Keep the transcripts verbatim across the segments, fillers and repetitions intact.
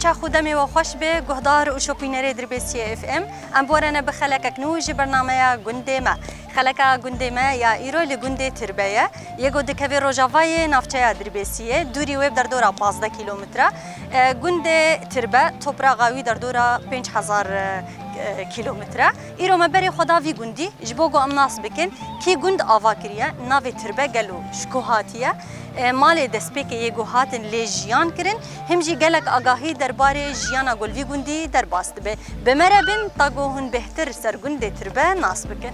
Çax û demê we xweş be, guhdar û şopînerê Dirbêsiyê F M. Em bi we re ne bi xelekek nû ji bernameya Gundê Me. Xeleka Gundê Me ya îro li gundê Tirbe ye. Yê ku dikeve rojavayê navçeya Dirbêsiyê, dûrî wê bi derdora pazdeh kîlometre. E, gundê Tirbe, topraxa wî derdora pênc hezar, e, kîlometre. Îro me berê xwe da vî gundî, ji bo ku em nas bikin, kî gund ava kiriye, navê Tirbe gelo ji ku hatiye, e, malê destpêkê yê ku hatin lê jiyan kirin, him jî gelek agahî derbarê jiyana ku li vî gundî derbas dibe. Bi me re bin, ta ku hûn bêhtir ser gundê Tirbe nas bikin.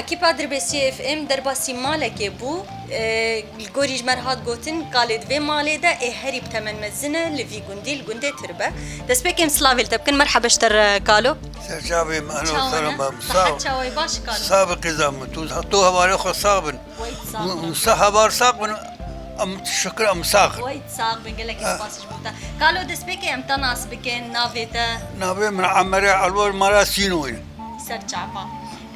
Ekîpa Dirbêsiyê F M derbasî malekê bû. E, li gorî ji me re hat gotin, kalê di vê malê de ê herî bi temen mezin e li vî gundî, li gundê Tirbe. Destpêkê em silavê li te bikin. Merhebe ji te re kalo. Serçavê me, eno Çawa ne? Serama, sağ ol. Sihet çawa ye, baş kalo? Sağ be qîza min. Tu, tu hevalê xwe sax bin. Weyt sax bin. Hûn sax, heval sax bin. Em şikir em sax in. Weyt sax bin, gelekî spas ji bo te. Kalo, destpêkê em te nas bikin, navê te? Navê min Emerê Elwer, mala Sînoyê. Ser çava.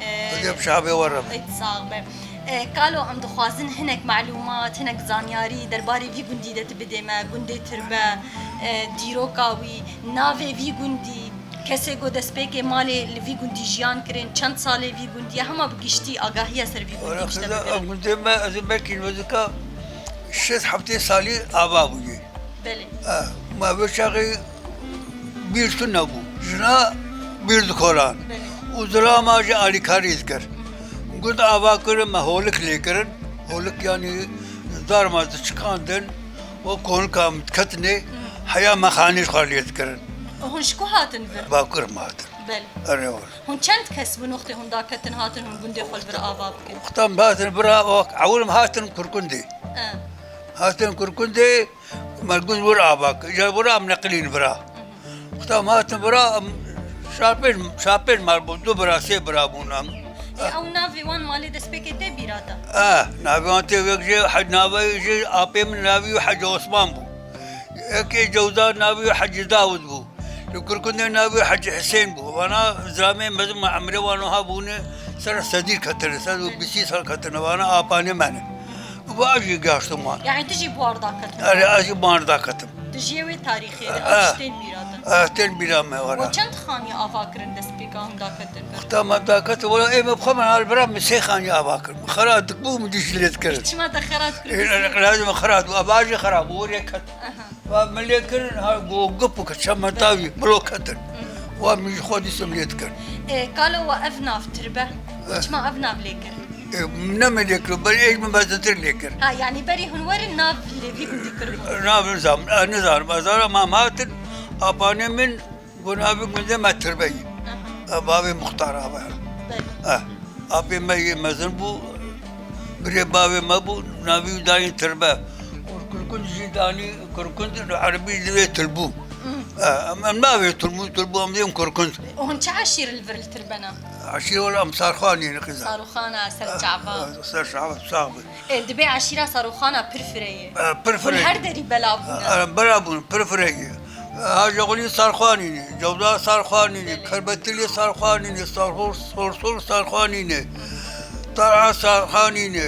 Ee, Hûn ê bi çavê we re bin. Weyt sax be. Ee, kalo, em dixwazin hinek malûmat, hinek zanyarî derbarê vî gundî de tu bidê me, gundê Tirbe, ee, dîroka wî, navê vî gundî, kesê ku destpêkê malê li vî gundî jiyan kirin, çend salê vî gundî ye, hema bi giştî agahiya ser vî gundî Wala ji te xiza, bigirin. Em gundê me, ez ê belkî nozika şêst heftê salî ava bûye. Belê. Eh, ma vê çaxê bîr tune bû. Jina bîr dikoran. Belê. Û zilama jî alîkarî dikir. Gund ava kirin, me holik lê kirin. Holik, yanî zarma diçikandin. Wek honika em diketinê, heya mexanî ji xwe lê dikirin. Hûn ji ku hatin vir? Bakur me hatin. Belê. Erê wala. Hûn çend kes bûn wextê hûn daketin hatin hûn gundê xwe li vir ava bikin? Wexta em hatin vira, wek ewil em hatin Kurkundê. E. Hatin Kurkundê, me gund wir ava kir. Ji vira em neqilîn vira. Wexta em hatin vira, em şapêr, şapêr mal bû, du bira, sê bira bûn em. Ê, ew navê wan malê destpêkê tê bîra te? Eh, navê wan tê, wek jê he-, navê jê apê min navî wî Hecî Osman bû. Yekê Cewda navî wî Hecî Dawid bû. Li Kurkundê navî wî Hecî Hisên bû. Vana zilamê mezin me emrê wan wiha bûne, ser sedî ketine, sed û bîst sal ketine, vana apanê me ne. Û va jî gihaştim wan. Yani tu jî bi wan re daketin? Erê, ez jî bi wan re daketim. Tu jiyê wê tarîxê de, ew tiştên bîra te? Eh, tên bîra me were. We çend xanî ava kirin destpêka hûn daketin vir? Wexta me daket, wela ê me bi xwe me hal bira min sê xanî ava kir. Min xera dikbû, min dî jî lê dikirin. Çima te xera dikirin? Ê, lazim xera dibû, ava jî xera bû, were ket. Aha. Wa min lê kirin, ha, go gup û çementa wî, bilo ketin. Wa min ji xwe dîsim lê dikir. E, kalo we ev nav Tirbe. Eh. Çima ev nav lê kir? E, ne min lê kir, berê êj min mezintir lê kir. Ha, yani berî hûn werin nav lê vî gundî kiribû? Nav nizam, e, nizanim. Ez zana mam hatin, apanê min, got navê gundê me Tirbe yî. Aha. E, bavê Muxtar ava. Belê. E, apê me yê mezin bû, birê bavê me bû, navî wî danî Tirbe. Û Kurkund jî danî Kurkund, li erebî divê Tilbû. Hmm. E, em, em navê Tilbû, Tilbû em diyên Kurkund. Hûn çi eşîr li vir li Tirbe ne? Eşîr wela em Sarxanî ne qîza. Saruxana, ser çava. E, ser çava, sax be. E, dibê eşîra Saruxana pir fireyê. E, pir fireyê. Hûn her derî bela bûne. E, bela bûn, pir fireyê. Hacî Xulî Sarxanî ne, Cewda Sarxanî ne, Kerbetilî Sarxanî ne, Sarxor, Sorsor Sarxanî ne, Tara Sarxanî ne.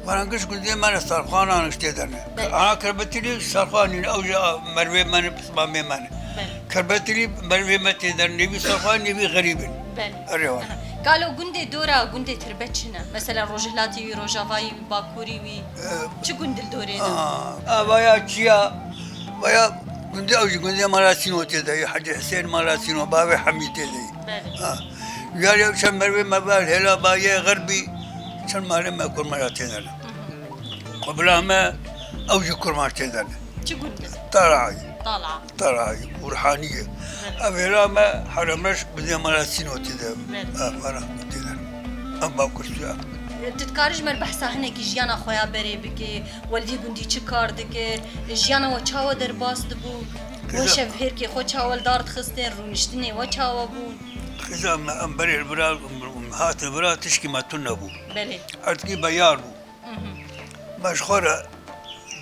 Vana giş gundê me ne Sarxanan işte derne. Belê. Ana Kerbetilî Sarxanî ne, ew jî mervê me ne, pismamê me ne. Belê. Kerbetilî mervê me tê derne, nevî Sarxan, nevî xerîb in. Belê. Erê wa. Aha. Galo gundê dora gundê Tirbe çi ne? Mesela Rojhilatî wî, Rojavayî wî, Bakurî wî, e, çi gund li dorê ne? Aa, a, vaya çiya, vaya gundê ew jî gundê Mala Sîno tê de, Hecî Hisên Mala Sîno, bavê Hemî tê de. Belê. Ha. Yarê çend mervê me ber hêla bayê xerbî, çend malê me kurmara tê de ne. Hı hı. Qubila me ew jî kurmaş tê de ne. Çi gund e? Tarayî. Tala. Tarayî, Burhanî ye. Evet. Ev hêla me Heremreş bi dê me re Sîno tê de. Evet. Ev me re tê de. Em ba kuştiya. Tu dikarî ji me re behsa hinekî jiyana xwe ya berê bikî, we li vî gundî çi kar dikir, jiyana we çawa derbas dibû, we Kızım. şev hêrkê xwe çawa li dar dixistin, rûniştinê we çawa bûn? Kızım, em berê li vira, em hatin vira tişkî me tune bû. Belê. Erdkî beyar bû. Mhm. Me ji xwe re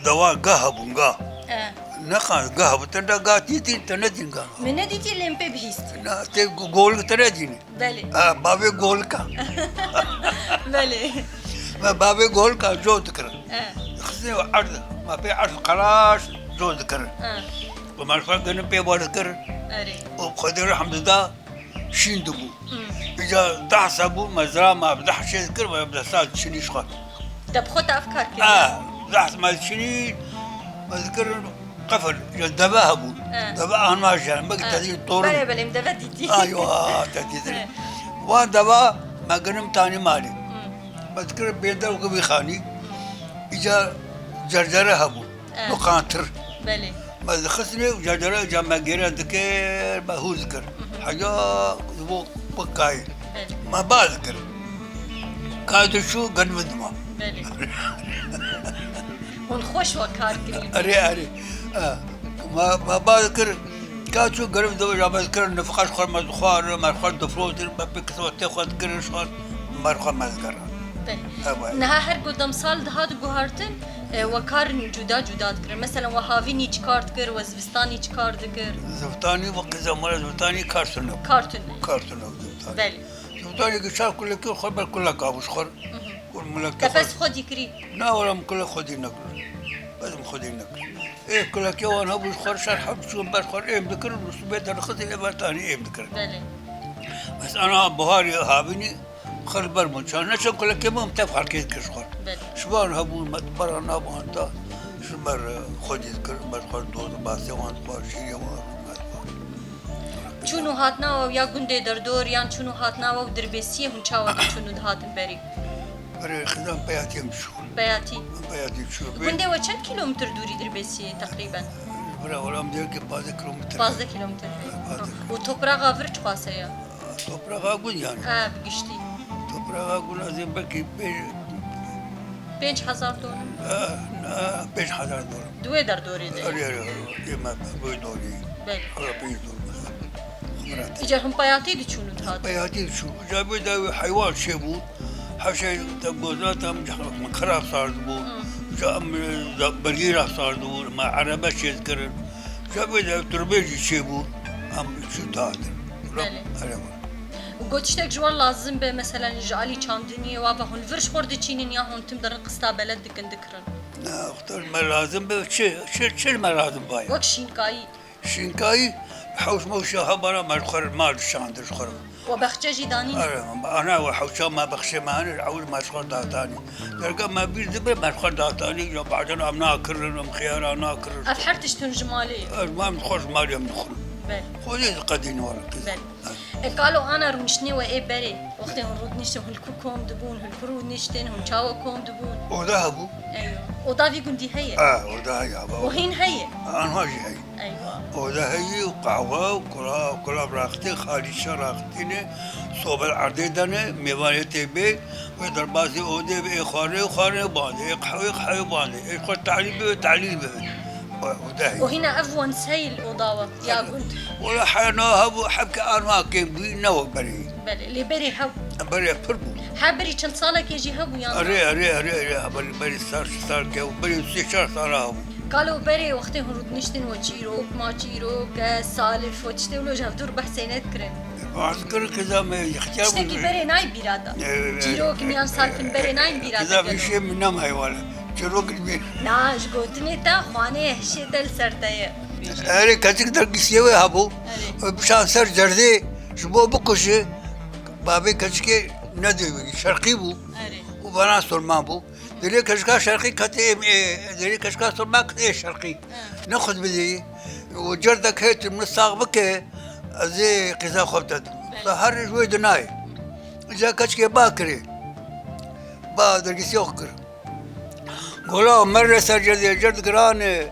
dewa gah hebûn, gah. E. Ne qas gah hebû, te ne gah dîtî, te nedîn gah. Me nedîtî lê em pê bihîstî. Na, te go-, golik te nedînî. Belê. Ha, bavê golika. Belê. Me bavê golika co dikirin. E. Xizê erd, me pê erd qeraş co dikirin. E. Û me ji xwe genim pê we dikirin. Erê. Û Xwedê rehim dida. Şîn dibû. Hmm. Îca dehsa bû, me zira me bi deh çê dikir, me bi dehsa diçinî ji xwe. Te bi xwe te ev kar kiriye? A, dehsa me diçinî, me dikir qefil, îca deve hebû. He. Deve anma jî, me He. te dî torû. Belê, belê, em deve dîtî. A, yo, ha, te dîtir. He. Wan deva me ginim tanî malê. Hmm. Me dikir bêdew ki vî xanî. Hmm. Îca cercere hebû. Eh. Bi qantir. Belê. Me dixistine û cacera ca me gêre dikir, me hûr dikir. Mhm. Heya ji bo bikayê. Belê. Me ba dikir. Ka tu çû, gel min dima. Belê. Hûn xweş we kar kirî. Erê, erê. Eh, me, me ba dikir. Ka çû, gel min dima, ya me dikir, nifqa ji xwe me dixwar, me xwe difrotin, me pê kiswetê xwe dikir, ji xwe me xwe me dikir. Belê. Ew e. Niha her ku demsal dihat guhartin, e, we kar cuda cuda dikirin. Mesela we havînî çi kar dikir, we zivistanî çi kar dikir? Zivistanî we qîza me re zivistanî kar tune. Kar tune. Kar tune zivistanî. Belê. Zivistanî ki çar kulekî xwe ber kulek abû ji xwe. Mhm. Û milekê Te xwe pes xwedî kirî? Na, wela min kulek xwedî nekir. Bes min xwedî nekir. Ê kulekê wan hebû ji xwe şer heb çûn ber xwe êm dikirin û sibê derxistin ê ber tanî êm dikirin. Belê. Bes ana buharî havînî Xir ber bûn, çar neçe kulekê bûn, tev xelkê dikir ji xwe. Belê. Ji wan hebûn, me di bera nabû henta, ji ber, e, xwedî dikir, ber xwe doz, basê wan dixwar, şîrê wan, me dixwar. Çûn û hatina we ya gundê derdor, yan çûn û hatina we û dirbêsiyê hûn çawa diçûn û dihatin berî? Berê xizan peyatiyê min çû. Peyatî? Peyatî çû. Gundê we çend kîlometr dûrî dirbêsiyê teqrîben? Bira, wela em diyar ki pazdeh kîlometr. Pazdeh kîlometr. Pazdeh. Û topraxa vir çiqas heye? Topraxa gund yani. Ha, bi giştî. Topraxa gund ez ê belkî pê- Pênc hezar dolar. Ha, ha, pênc hezar dolar. Di wê derdorê de. Erê, erê, erê. Ê me bi wê dorê. Belê. Hala pênc dolar. Xibret. Îcar hûn peyatî diçûn û dihatin? Peyatî diçûn. Îcar bê de heywan çêbû. Her şey de gozat em xirab sar dibû. Hı. Îcar em, e, bergî ra sar dibû. Me erebe çê dikirin. Îcar bê de turbê jî çêbû. Em çû dihatin. Belê. Erê bû. Got tiştek ji wan lazim be, meselen ji alî çandiniyê, wa ve hûn vir ji xwe diçînin ya hûn tim derin qista beled dikin, dikirin? Na, xtar me lazim be, çi, çi, çi me lazim be ya? Wek şînkayî. Şînkayî, hewş mewşa hebara me ji xwe mal şandir ji xwe. We bexçe jî danîn? Erê, ana we hewşa me bexçe me hene, ewil me ji xwe datanî. Derga me bîr dibe, me ji xwe datanî, ya bazen em nakirin, em xiyara nakirin. Ev her tişt hûn ji malê ye? Ez me em xwe ji malê em dixwin. Belê. Xwedê diqedîn wala qîz. Belê. E, kalo ana rûniştinê we ê berê, wextê hûn rûdiniştin, hûn li ku kom dibûn, hûn li ku rûdiniştin, hûn çawa kom dibûn? Oda hebû. Eywa. Oda vî gundî heye? Ha, oda heye, heba. Û hîn heye? Anha jî heye. Eywa. Oda heye û qehwe û kula, kula raxtî, xalîçe raxtîne, sobe erdê dane, mêvanê tê bê, wê derbasî odê bê, ê xwarinê, xwarinê bandê, ê qehwê, qehwê bandê, ê xwe tehlîl bê, tehlîl bê. Oda heye. Û hîna ev wenseyî li oda we? Ya gund. Wala hena hebû, hebke anwa kêm bûyî ne wek berê. Belê, lê berê hebû. Berê pir bû. Her berî çend salekê jî hebû yan na? Erê, erê, erê, erê, ha, berê, berê sar, sar ke, berê sê çar sala hebû. Kalo berê wextê hûn rûdiniştin we çîrok, ma çîrok, e, salif, we tiştê wilo ji hevdûr behsê nedikirin. Bahs kir kiza me ixtiyar bû. Tiştekî berê nayê bîra da. E, e, Çîrokin e, yan salifin berê nayên bîra da. Kiza vîşê min nema heywana. Çîrok bî. Na, ji gotinê te xwanê hişê te li ser te ye. Erê, keçik dergîsiyê wê hebû. Erê. Bişan ser cerdê, ji bo bikuje, bavê keçikê nedê şerqî bû. Erê. Û bana sorman bû. Dilê keçika şerqî ketê êm ê, dilê keçika sorman ketê şerqî. He. Ne xwe bidê. Û cerdek hê tu min sax bike, ez ê qîza xwe bidedim. Belê. Her ji wê dinayê. Îca keçikê ba kirê. Ba dergîsiyê xwe kir. Gola merre ser cerdê, cerd giran e.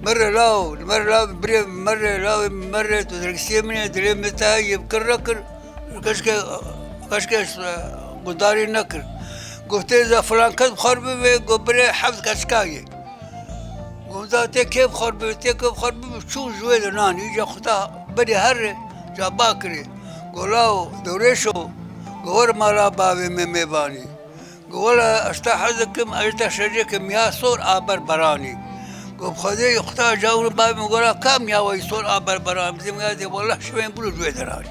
Merre law, merre law, birê merre law, merre tu dergîsiyê min e, dilê min te ye, kir re kir. Keşke, keşke, Gudarî nekir. Got, tê ze filan kes bi xwe re bibe, got, birê heft keçika ye. Got, za tê kê bi xwe re bibe, tê kê bi xwe re bibe, çû ji wê de nanî, îca xuta berî herê, ca ba kirê. Got, lawo, dewrêşo, got, were mala bavê me mêvanî. Got, wela ez te hez dikim, ez te şecê kim ya sor a ber beranî. Got, bi Xwedê xuta ca û bavê min got, wela kam ya wey sor a ber beranî? Bizim ya de, wela şivên bû ji wê de nanî.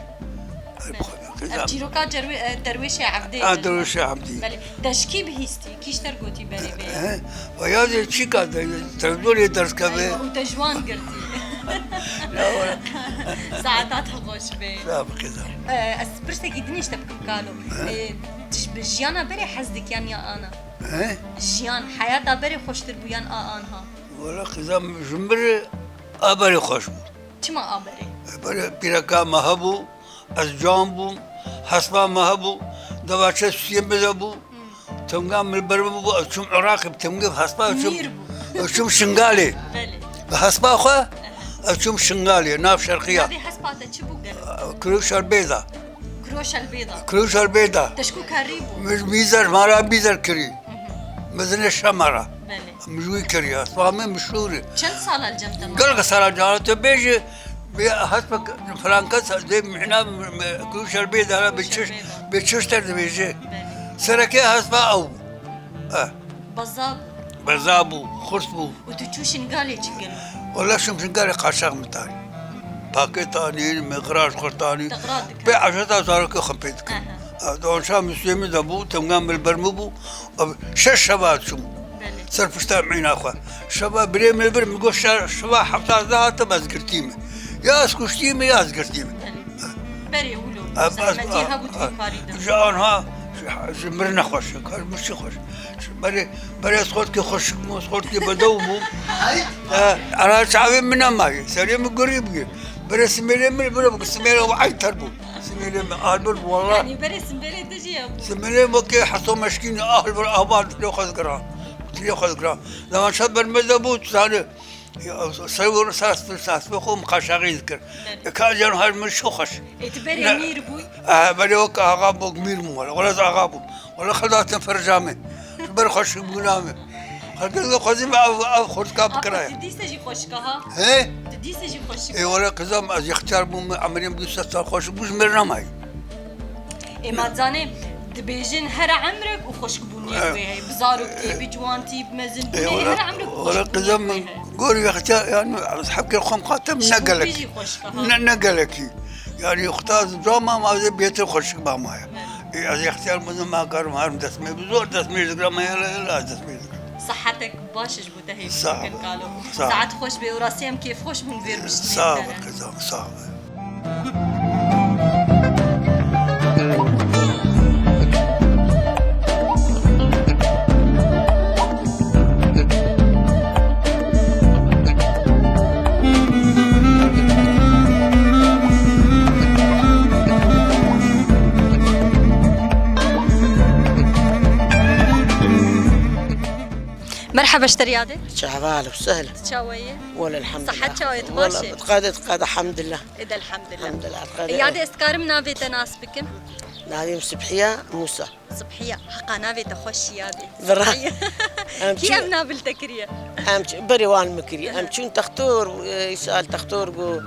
Ev çîroka cerwê-, e, derwêşê Evdê. Ha, derwêşê Evdê. Belê. Te ji kî bihîstî? Kî ji te re gotî berê bê? He? Ve ya de çîka de, televizyonê ders keve. Eywa, û te ji wan girtî. Ya, wala. Saeta te xweş be. Sağ ol, kızım. E, ez pirsekî din ji te bikim kalo. He? E, tu ji bi jiyana berê hez dikî yan ya ana? He? Jiyan, heyata berê xweştir bû yan a anha? Wala kızım, ji min re a berê xweş bû. Çima a berê? Berê pîreka me hebû, ez can bûm, hespa me hebû, devaçe siyê min de bû. Hmm. Tenga min li ber min bû, ez çûm Iraqê, bi tengê hespa ez çûm, Mîr bû. Ez çûm Şingalê. Belê. Bi hespa xwe, ez çûm Şingalê, nav şerqiya. Navê hespa te çi bû gerek? Kiro Şerbêda. Kiro Şerbêda. Kiro Şerbêda. Te ji ku kerî bû? Min mîzer, mara mîzer kirî. Hı hı. Mezine şemara. Belê. Min ji wî kiriye. Esma min meşhûr e. Çend sala li cem te ma? Gelek sala cana tu bêje, bê hesp filan kes dê mihna, ku şerbê dara bê çiş, bê çiş te dibêje. Belê. Serekê hespa ew. Eh. Beza bû. Beza bû, xurt bû. Û tu çû Şingalê çi kirin? Wala çûm Şingalê qaçax min tarî. Paket anîn, min xiraş xurt anîn. Te xira dikin. Pê eşeta zarokê xwe pê dikin. Aha. Ev donşa Müslümi de bû, temga min li ber min bû. Ev şeş şeva çûm. Belê. Ser pişta mîna xwe. Şeva birê min bir, min got, "Şe-, şeva heft sal de hatim ez girtî me. Ya ez kuştî me, ya ez girtî me." Belê. Berê wilo. Ev, zehmetî ez, hebû tu a, parî de. Ji anha, ji, ji mir nexweş, kar mir çi xweş. Berê, berê ez xortkê xweşik bû, ez xortkê bedew bû. E, ana çavê min nemaye, serê min gurî bûye. Berê simêlê min, berê simêlê ew eyter bû. Simêlê min albir bû, wala. Yanî berê simêlê te jî hebû. Simêlê wekî Heso Meşkîn, albir ava dilê xwe digiran. Dilê xwe digiran. Zaman şev ber me de bû, tu zanî. Ya, sewir sas, sas xwe min qaşaxî dikir. Belê. E, ka jan her min şu xweş. Ê, tu berê mîr bû? E, berê wek axa bû, mîr bû, wala. Wala ez axa bûm. Wala xedatin ferca min. Ji ber xweşik bûna min. Xelkê dixwazî me ev, ev xurtka bikira. Apa, tu dîse jî xweşik e ha? He? Tu dîse jî xweşik e. Ê, wala qizam, ez ixtiyar bûm, emirê min du sed sal xweşik bû, ji mir nemayî. Ê, ma zanê, dibêjin here emrek û xweşikbûniyê wê heye. Bi zarok tê, bi ciwantî, bi mezinbûnê, here emrek xweşikbûniyê wê heye. Wala qizam, gor ixtiyar, yani, ez hevkê xwe mixatim ne gelekî. Ji xwe jî xweşik e ha? Ne, ne gelekî. Yani, xuta zama ma zê bêtir xweşik bamaye. Ê, ez ixtiyar bûm, ma karim herim destmê, bi zor destmê digiram, yala, yala, ez destmê digiram. Sihetek baş ji bo te hêvî dikin kalo. Sağ ol. Saet xweş be û rastî em kêfxweş bûn vêr biştinê. Sağ ol, qizam, sağ ol. Merhaba ji te re yadê. Çaval û sehl. Tu çawa yî? Wele elhamdulillah. Sihet çawa ye, tu baş î? Wele qade, qade, elhamdulillah. Êd elhamdulillah. Elhamdulillah, qade. Yadê, ez dikarim navê te nas bikim? Navê min Sibhiya Musa. Sibhiya, heqa navê te xweş yadê. Vira. Sibhiya. Em çû- Kî ev nav li te kiriye? Em çû-, berê wan min kiriye. Em çûn textor, e, îsal textor got,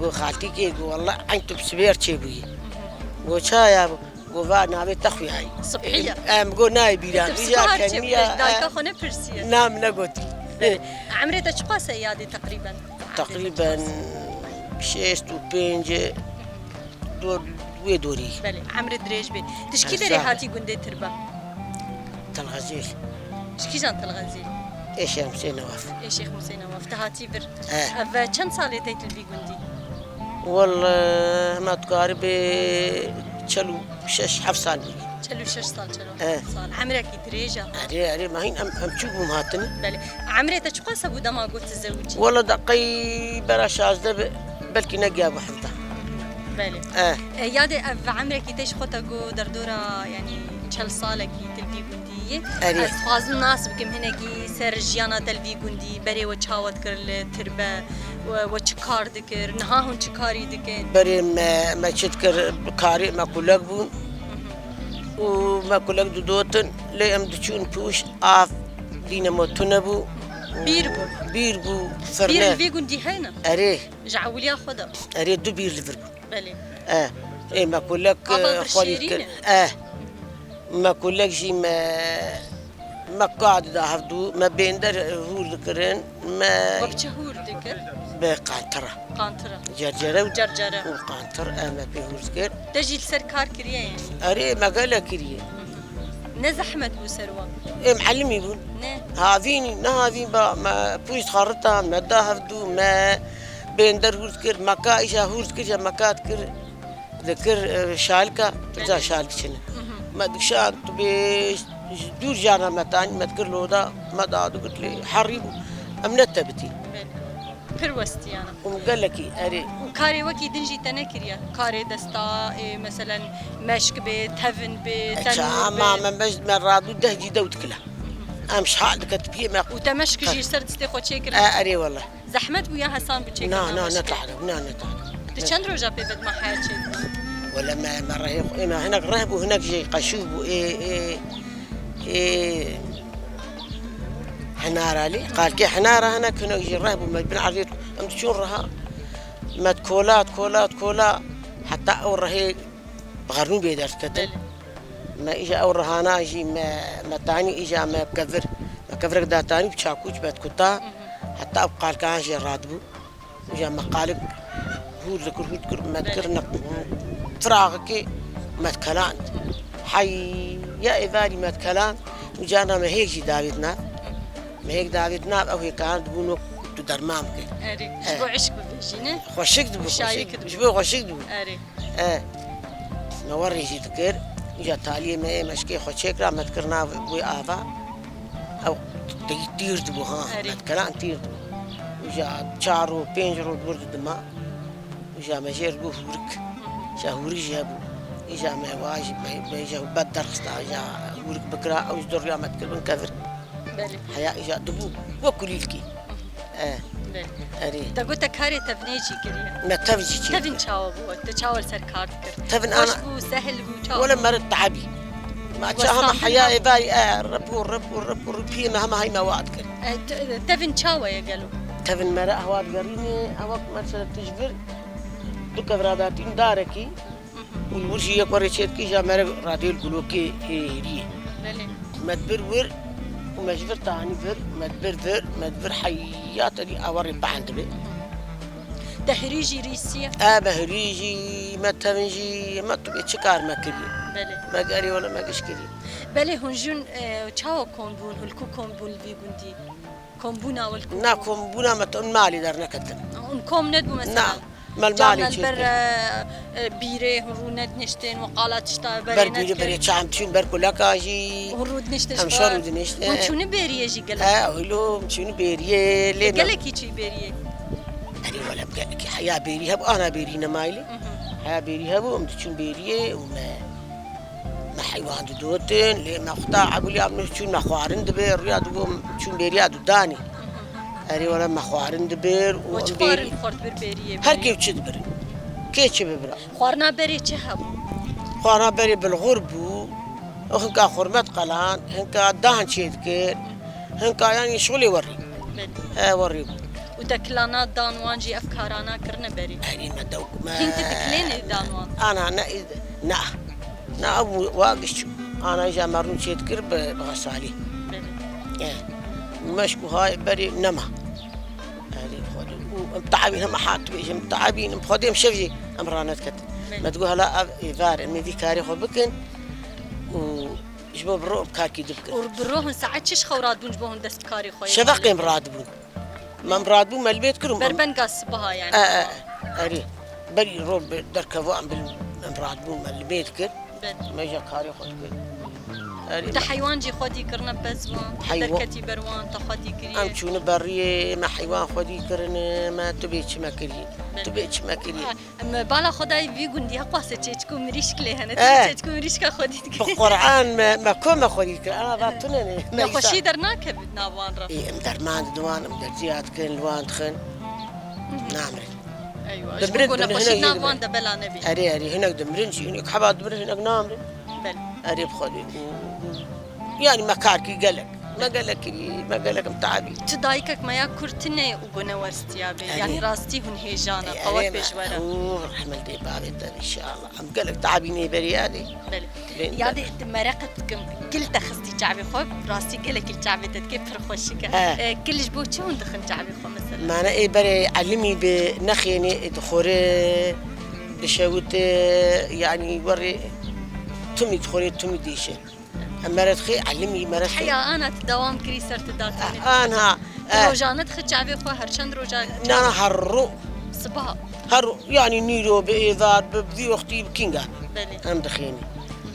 got xaltîkê, got, "Wallah, eyn tu bi sibêr çêbûyî." Got, "Çaya?" Got, "Va navê te xuyayî." Sibhiya. Em got, "Nayê bîra." Tu bi sibhar çêbûyî, dayka xwe nepirsiye. Na min negotî. Emrê te çiqas e yadê teqrîben? Teqrîben şêst û pênc. Dor, wê dorî. Belê, emri dirêj bê. Tu ji kî derê hatî gundê Tirbe? Telxezîl. Ji kîjan Telxezîl? Ê Şêx Husên Newaf. Ê Şêx Husên Newaf. Tu hatî vir. He. Ev çend salê tey tu li vî gundî? Welle, hema dikarî bê çel û şeş heft sal bû. Çel û şeş sal, çel û heft sal. He. Emrekî dirêj e. Erê, erê, me hîn em, em çûk bûm hatine. Belê. Emrê te çiqas hebû dema got tu zewicî? Welle deqey bera şazdeh be, belkî negiyabû hevdeh. Belê. Eh. E, yadê ev emrekî te ji xwe te got derdora, yanî çel salekî te li vî gundî yî. Erê. Ez dixwazim nas bikim hinekî ser jiyana te li vî gundî, berê we çawa dikir li Tirbe, we, we çi kar dikir, niha hûn çi karî dikin? Berê me, me çi dikir, karê me kulek bûn. Mhm. û me kulek didotin, lê em diçûn pûş, av dîne me tune bû. Bîr bû. Bîr bû, Bîr firne. Li vî gundî hene? Erê. Ji ewiliya xwe de. Erê, du bîr li vir bû. Belê. E, ê me kulek, Ava e, vir xwarî şêrîn kir. E. Me kulek jî me, me ka dida hevdû, me bênder hûr dikirin, me Wek çi hûr dikir? Bi qantira. Qantira. Cercere û Cercere. û qantir, e, me pê hûr dikir. Te jî li ser kar kiriye yani? Erê, me gelek kiriye. Ne zehmet bû ser wan? Ê, muellimî bûn. Ne. Havîn, ne havîn ba, me pûş dixaritan, me da hevdû, me bênder hûr dikir, me ka îja hûr dikir, îja me ka dikir. Dikir, e, şalika, tu ca Belê. şalik çine. Mhm. Me dikşand, tu bê ji dûr jana me tanî, me dikir loda, me da digot lê herî bû. Em ne tebitî. Belê. Pir westiyana. Û gelekî, erê. Û karê wekî din jî te nekiriye? Karê desta, ê, meselen meşk bê, tevin bê, E, tenûr ça, ama bê. me, me, me radû deh cî dewt kila. Mhm. Em şal dike tu piyê me. Û te meşk jî ser distê xwe çêkir? E, erê wele. Zehmet bû ya hesan bû çêkirina Na, na, ne meşkê? Te'rib, na, ne te'rib. Tu çend roja pê ve dima heya çêkirî? Wele me, me rehê xwe, êna hinek reh bû, hinek jî qeşû bû, ê, ê, ê, hinara lê. Qalkê hinara hinek, hinek jî reh bû, me bin erdê, em diçûn reha. Me kola, kola, kola, heta ew rehê bi xernû bê derdiketin. Belê. Me îja ew rihana jî me, me tanî îja me kevir, me kevirek da tanî bi çakûç me dikuta, Mhm. heta ew qalkan jê radibû. Îja me qalik hûr dikir, hûr dikir, me dikir Belê. ne, firaxekê me dikeland. Heya êvarî me dikeland, îca na me hêk jî davêt nav. Me hêk davêt nav, ew hêkan dibûn wek tu derman bike. Erê, ji E. bo eşq bibêjî, ne? Xweşik dibû, Şayî xweşik. kidibû. Ji bo xweşik dibû. Erê. E, me werê jî dikir, îja taliyê me ê meşkê xwe çêkira, me dikir nav wê ava. Ew tî-, tîr dibû, ha, Erê. me dikelan tîr dibû. Îja çar û pênc roj wir didima. Îja me jê re bû hûrik. Îja hûrik jî hebû. Îja me wa jî me, me îja bed derxista, îja hûrik bikira, ew ji doriya me dikir bin kevir. Belê. Heya îja dibû, wek kulîlkî. E, Belê. erê. Te got te karê tevinê jî kiriye. Me tev jî çê Tevin kir. çawa bû? Te çawa li ser kar dikir? Tevin Xweş ana bû, sehil bû, çawa Wele bû? meriv te'ebî. Ma ça hema Westandin heya hebû. êvarî, e, rip û rip û rip û rip piyê me hema hey me wa dikir. E, te-, tevin çawa ye gelo? Tevin mere ehwa digerîne, ewa mesela tu ji vir, du kevra datîn darekî, Mhm. Û li wir jî yek werê çêdikî, îja me re radiyê li gulokê hê hêriyê. Belê. Me dibir wir û me ji vir tanî vir, me dibir vir, me dibir heya te dî a werê behn dibe. Te hirî jî rîsiye? E, me hirî jî, me tevin jî, me tu bê çi kar me kiriye. Belê. Me gerî wele me giş kiriye. Belê hûn jin, e, çawa kom bûn, hûn li ku kom bûn li vî gundî? Kombûna we li ku Na bû? kombûna me tu malê derneketin. Hûn kom nedibû mesela? Na. Me li Carna malê li çêtir. ber, e, e, bîrê hûn rû nediniştin, we qala tişta berê Ber bîrê nedikir. berê çam çûn ber kuleka jî. Hûn rû diniştin Em ji şer xwe. rû diniştin. Hûn çûni bêriyê jî gelek. E, hilo, em çûn bêriyê, lê me Gelekî çî bêriyê? Erê, wele em gelekî heya bêrî hebû, ana bêrî nemaylê. Mhm. Heya bêrî hebû, em diçûn bêriyê û me Me heywan didotin, lê me xwe ta ebûliya min çûn me xwarin dibir, rûya dibû çûn bêriya dudanê. Erê wele me xwarin dibir û We çi em bêrî xwarin xwar dibir bêriyê Her bêrî? kêv çi dibir. Kê çi bibira? Xwarina berê çi hebû? Xwarina berê bilxur bû, hinka xurmet qelan, hinka dan çê dikir, hinka yanî şixulê werî. Belê. He, werî bû. Û te kilana dan wan jî ev karana kirine berî? Erê me dewk me. Hîn tu dikilênê dan wan? Ana ne, ne. Na, ew wa giş çû. Ana îja me rûn çê dikir bi, bi xesalî. Belê. Eh. Meşk û hay berê nema. Erê, Xwedê. Û em te'ebîn hema hat dibêjin, em te'ebîn, em xwedê em şev jî em ranediketin. Belê. Me digot, hela ev êvar, em ê vî karê xwe bikin û ji bo bi ro em karkî dibkin. Û bi ro hûn saet çi ji xew radibûn ji bo hûn dest bi karê xwe yê Şeveqê em radibûn. Me em radibûn, me li bê dikir û em Berbenga sibaha yani. E, e, erê. Berî ro bi derkeva em bil, em radibûn, me li bê dikir. Belê. Me jî karê xwe dikir. Erê. Te heywan jî xwedî kirine bez wan, Heywa- derketî ber wan, te xwedî kiriye. Em çûne beriyê, me heywan xwedî kirine, me tu bê çi me kiriye. Belê. Tu bê çi me kiriye. Em bala xwe dayî vî gundî heqwase çêçik û mirîşk lê hene. Tu Eh. çêçik û mirîşka xwedî dikirî. Bi Quran me, me ku me xwedî dikir. Ana va tune ne. Me Nexweşî îsa- dernakeve nav wan re. Ê, em derman didin wan, em derziya dikin, li wan dixin. Namrin. Eywa. Ji Dimirin, bo ku dimirin, nexweşî hinek nav wan dimirin. de bela nebî. Erê, erê, hinek dimirin jî, hinek heba dimirin, hinek namrin. Belê. Erê bi Xwedê. Yani me kar kir gelek. Me gelek kirî, me gelek em teabî. Tu dayikek me ya kur tune û gone werstiya bê. Erê. Yani rastî hûn hêjan e, Erê qewet me. Pêş were. Û rehmet dê bavê te inşallah. Em gelek teabî nê berî yadê. Belê. Bên Yadê te mereqet dikim. Kil te xistî çavê xwe, rastî gelek kil çavê te dike pir xweşik e. He. E, kil ji bo çi hûn dixin çavê xwe mesela? Mane ê berê elimî bi nexênê dixore, dişewite, yani werê tumî dixore, tumî dişe. Em meret xê elimî meret xê. Heya ana tu dewam kirî ser tu datanê. Anha, eh. Rojane dixi çavê xwe her çend roja. Na, na, her ro. Sibaha. Her ro, yani nîro bi êvar, bi vî wextî bi kînga. Belê. Em dixênî.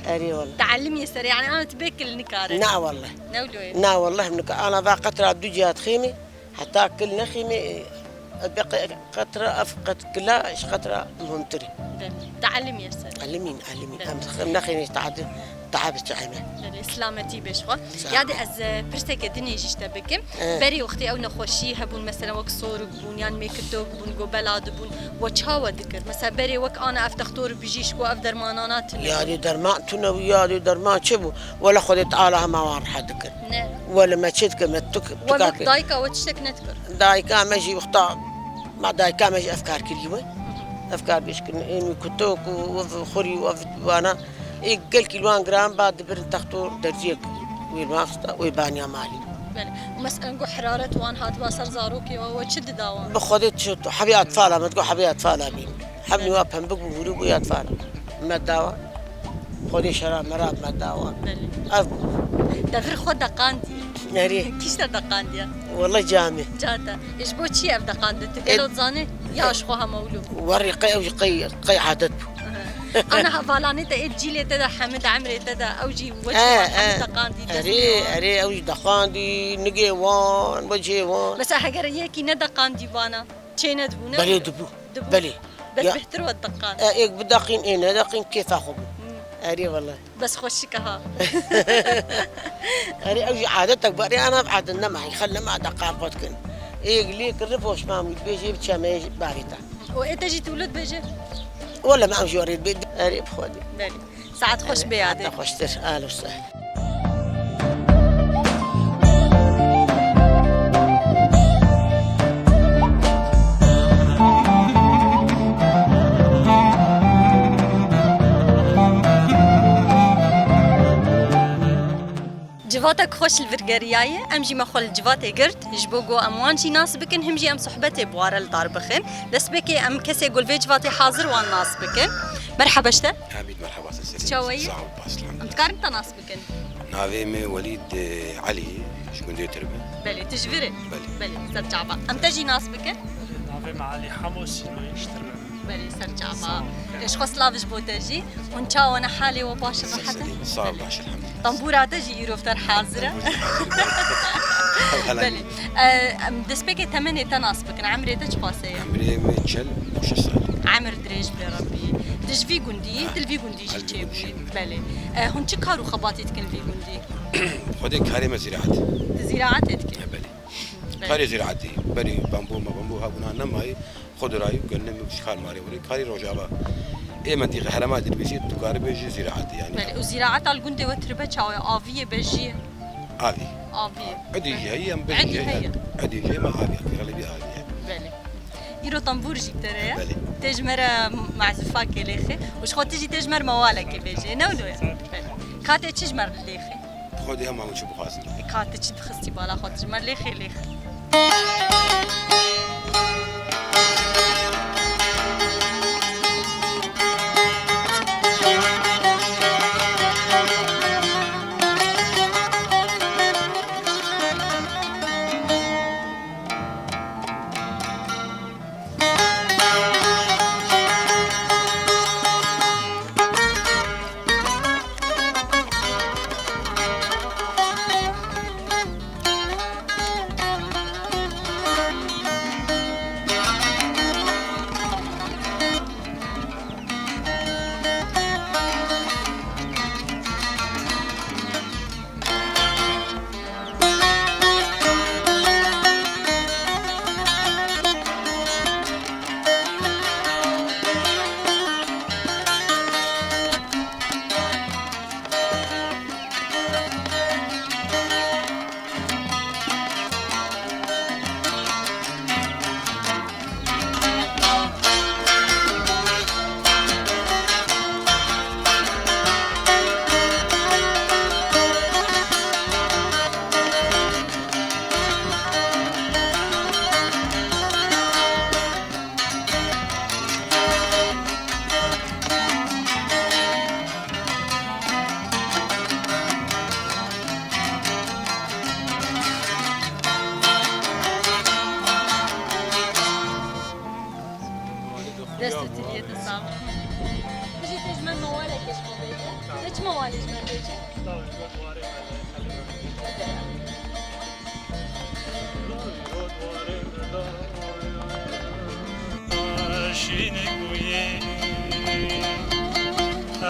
Erê wele. Teelimiye ser, yani ana tu bê kil nikare. Na wele. Ne wilo ye? Na wele em nika. Ana va qetra du cihat xênî. Heta kil nexîmê, e, be qe-, qetra ev qet kila ji qetra muhimtir e. Belê. Teelimiye ser. Elimîn, elimîn. Belê. Em dixin nexînê teadi, teadi çayme. Belê, silametî bê ji xwe. Sağ ol. Yadê ez, e, pirsekê dinê jî ji te bikim. E. Berê wextê ew nexweşî hebûn, mesela wek sorik bûn, yan mêkitok bûn, gobela dibûn, we çawa dikir? Mesela berê wek ana ev textor bijîşk û ev dermanana tune. Yadê derman tune û yadê derman çi bû? Wele Xwedê Teala hema wan rehet dikir. Ne. Wele me çi dikir, me tu, tu We wek dayika we tiştek nedikir? Dayika me jî wexta, ma dayika me jî ev kar kirî we. Hı hı. Ev kar bêş kirin, ên wî kutok û ev xurî û ev wana. Ê gelkî li wan giran ba dibirin textor derziyek wê maxista, wê baniya malî. Belê. Û mesela go heraret wan hatiba ser zarokê we, we çi dida wan? Bi Xwedê tu, tu hebê atfala me, digo hebê atfala bîn. Hebnî wa pembik bû, hûrî bû ya difara. Me dawa. Xwedê şera me ra me dawa. Belê. Ev bû. Te vir xwe deqandî. Erê. Kî ji te deqandiye? Wele camê. Ca te. E, ji bo çi ev deqandin? Tu E- gelo dizanî? Ya ji xwe hema wilo. Werî qey ew jî qey, qey adet bû. Aha. Ana hevalanê te ê cîlê te de hemî de emrê te de ew jî we E, çi wan hemî e. deqandî, dest Erê, pê wan. Erê, ew jî deqandî, nigê wan, wecihê wan. Mesela heger yekî nedeqandî bana, çê nedibû, ne? Belê dibû. Dibû. Belê. Bes Ya. bêhtir we diqan. E, êk bideqîn, ê nedeqîn, kêfa xwe bû. Hmm. Erê wele. Bes xweşik e ha. Erê, ew jî adetek bû. Erê, ana ev adet nema, xel nema deqan xwe dikin. Êk lê kir, poşman bû, dibêjê biçe me bavê te. Û ê te jî tu wilo dibêje? Wele me ew jî werê dibê. Erê, bi Xwedê. Belê. Saet xweş bê yadê. Heta xweştir. Ahlen we sehlen. Civatek xweş li vir geriyaye, em jî me xwe li civatê girt, ji bo ku em wan jî nas bikin, him jî em sohbetê bi wan re li dar bixin. Destpêkê em kesê ku li vê civatê hazir wan nas bikin. Merheba ji te. Hamîd, merheba, sen serî. Çawa yî? Sağ ol, baş, elhamdülillah. Em dikarin te nas bikin? Navê me Welîd, e, Elî, ji gundê Tirbe. Belê, tu ji vir î? Belê. Belê, ser çava. Em te jî nas bikin? Navê me Elî Hemo, Sînoyê ji Tirbe. Belê, ser çava. Sağ ol. Ji xwe silav ji bo te jî. Hûn çawa ne, halê we baş in, rehet in? Sağ ol, baş, elhamdülillah. Tembûra te jî îro vir hazir e. Tembûr jî hazir e. Belê. E, em destpêkê temenê te nas bikin. Emrê te çiqas e? Emrê me çel û şeş sal. Emir dirêj bê Rebbî. Tu ji vî gundî yî, Ha. tu li vî gundî jî Ha, li vî gundî çêbûyî. jî. Belê. E, hûn çi kar û xebatî dikin li vî gundî? Xwedê karê me zîraet. Tu zîraetê dikî? E, belê. Belê. Karê zîraetê. Berî bambo me, bambo hebûna nemayî. Xwe dirayî û gel ne min ji kar marê werê. Karî rojava. Ê mentîqe herema dibêjî, tu karî bêjî zîraetê, yanî. Belê, û zîraeta li gundê we Tirbe çawa ye? Avî ye, bejî ye? Avî. Avî ye. Edî jî heye, em bejî Edî jî heye. heye. Edî jî me avî ye, xelebî avî ye. Belê. Îro tembûr jî bi te re ye. Belê. Tê ji me re mazifakê lêxê. Û ji xwe tu jî tê ji me re mewalekê bêjê. Ne wilo ye? Belê. Ka tê çi ji me re lêxê? Xwedê hema hûn çi bixwazin. Ka tu çi dixistî bala xwe, tu ji me lêxê lêx. Dest û tiliyê te sax. Bijî, te ji me mewalekê ji xwe bêje. Te çi mewalê ji me bêje? Şînî bûyî,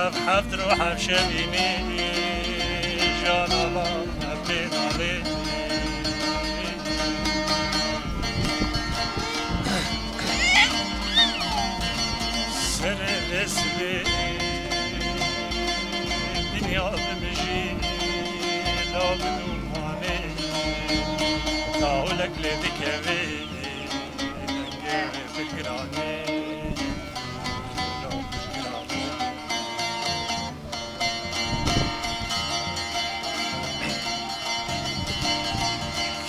ev heft roj heft şevînî, jana me pê nalê. Serê vê sibê dinya dimijî, la bi dûmanê dawlek lê dikevê, dengê wê bi giranê, la bi giranê.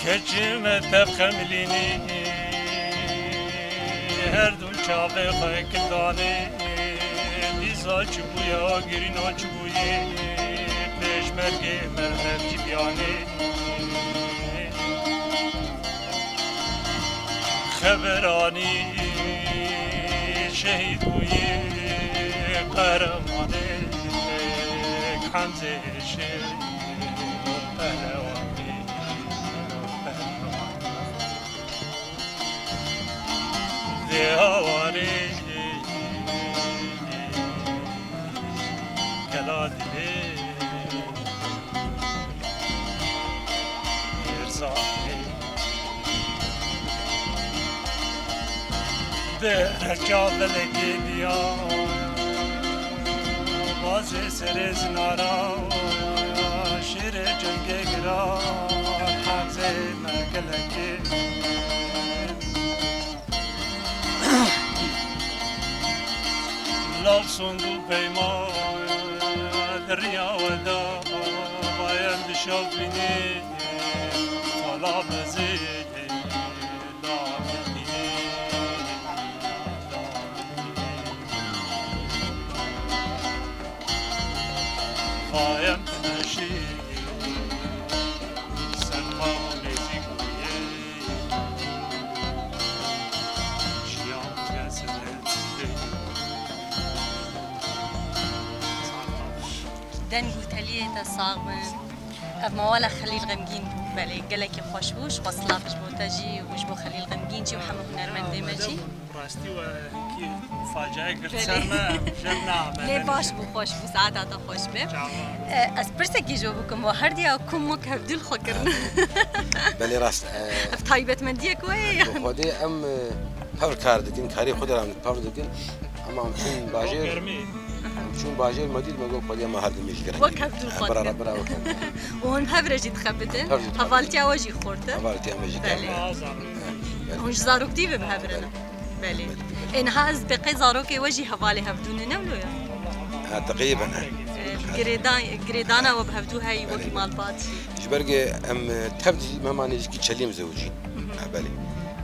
Keçê me tev xemilînî, her du çavê xwe kildanê. Dîsa çi bûye, agirîna çi bûye, pêşmergê me hevcî biyanê. Xeberanî şehîd bûyî, qehremanê Hemzê Şêr, pehlewanî, pehlewanî. Vê hawarê kela dilê Hêrsayê. Derheqa belekê diya, bazê serê zinara, şêrê cengê gira, Hemzê me gelekê. Lav sond û peyma di riya we de, bayem di şevbînê, qala mezê, lav dînê, lav dînê. Bayem di meşê, ser ma nêzîk bûye, jiyan Deng û teliyê te sax bin. Ev mewala Xelîl Xemgîn bû. Belê, gelekî xweş bû. Ji xwe silav ji bo te jî û ji bo Xelîl Xemgîn jî û hemû hunermendê me jî. Rastî we hinkî faciayek girt ser me, em jêr naamênin. Lê baş bû, xweş bû, saeta te xweş be. Çawa. E, ez pirsekî ji we bikim, we herdiya kum wek hevdû li xwe kirin. Belê rast, e, Ev taybetmendiyek we ye bi yan? Xwedê em, e, hevr kar dikin, karê xwe de em hevr dikin. Ama em çûn bajêr, germî. Em çûn bajêr me dît, me got, "Xwedê me her dimê jî gerek." Wek hevdû xwe dikin. Bira, bira, wek hevdû. Û hûn hev re jî dixebitin. Hev jî dixebitin. Hevaltiya we jî xurt e. Hevaltiya me jî gerek e. Belê. Belê. Hûn ji zaroktî ve bi hev re ne? Belê. Belê. Belê. Ê, niha ez teqê zarokê we jî hevalê hevdû ne, ne wilo ya? Ha, teqeyê bene. Ê, girêdan-, girêdana we bi hevdû heyî wekî malbat jî. Belê. Ji ber ke em, e, tev dî me ma nêzîkî çelî em zewicîn. Mhm. Ha, belê.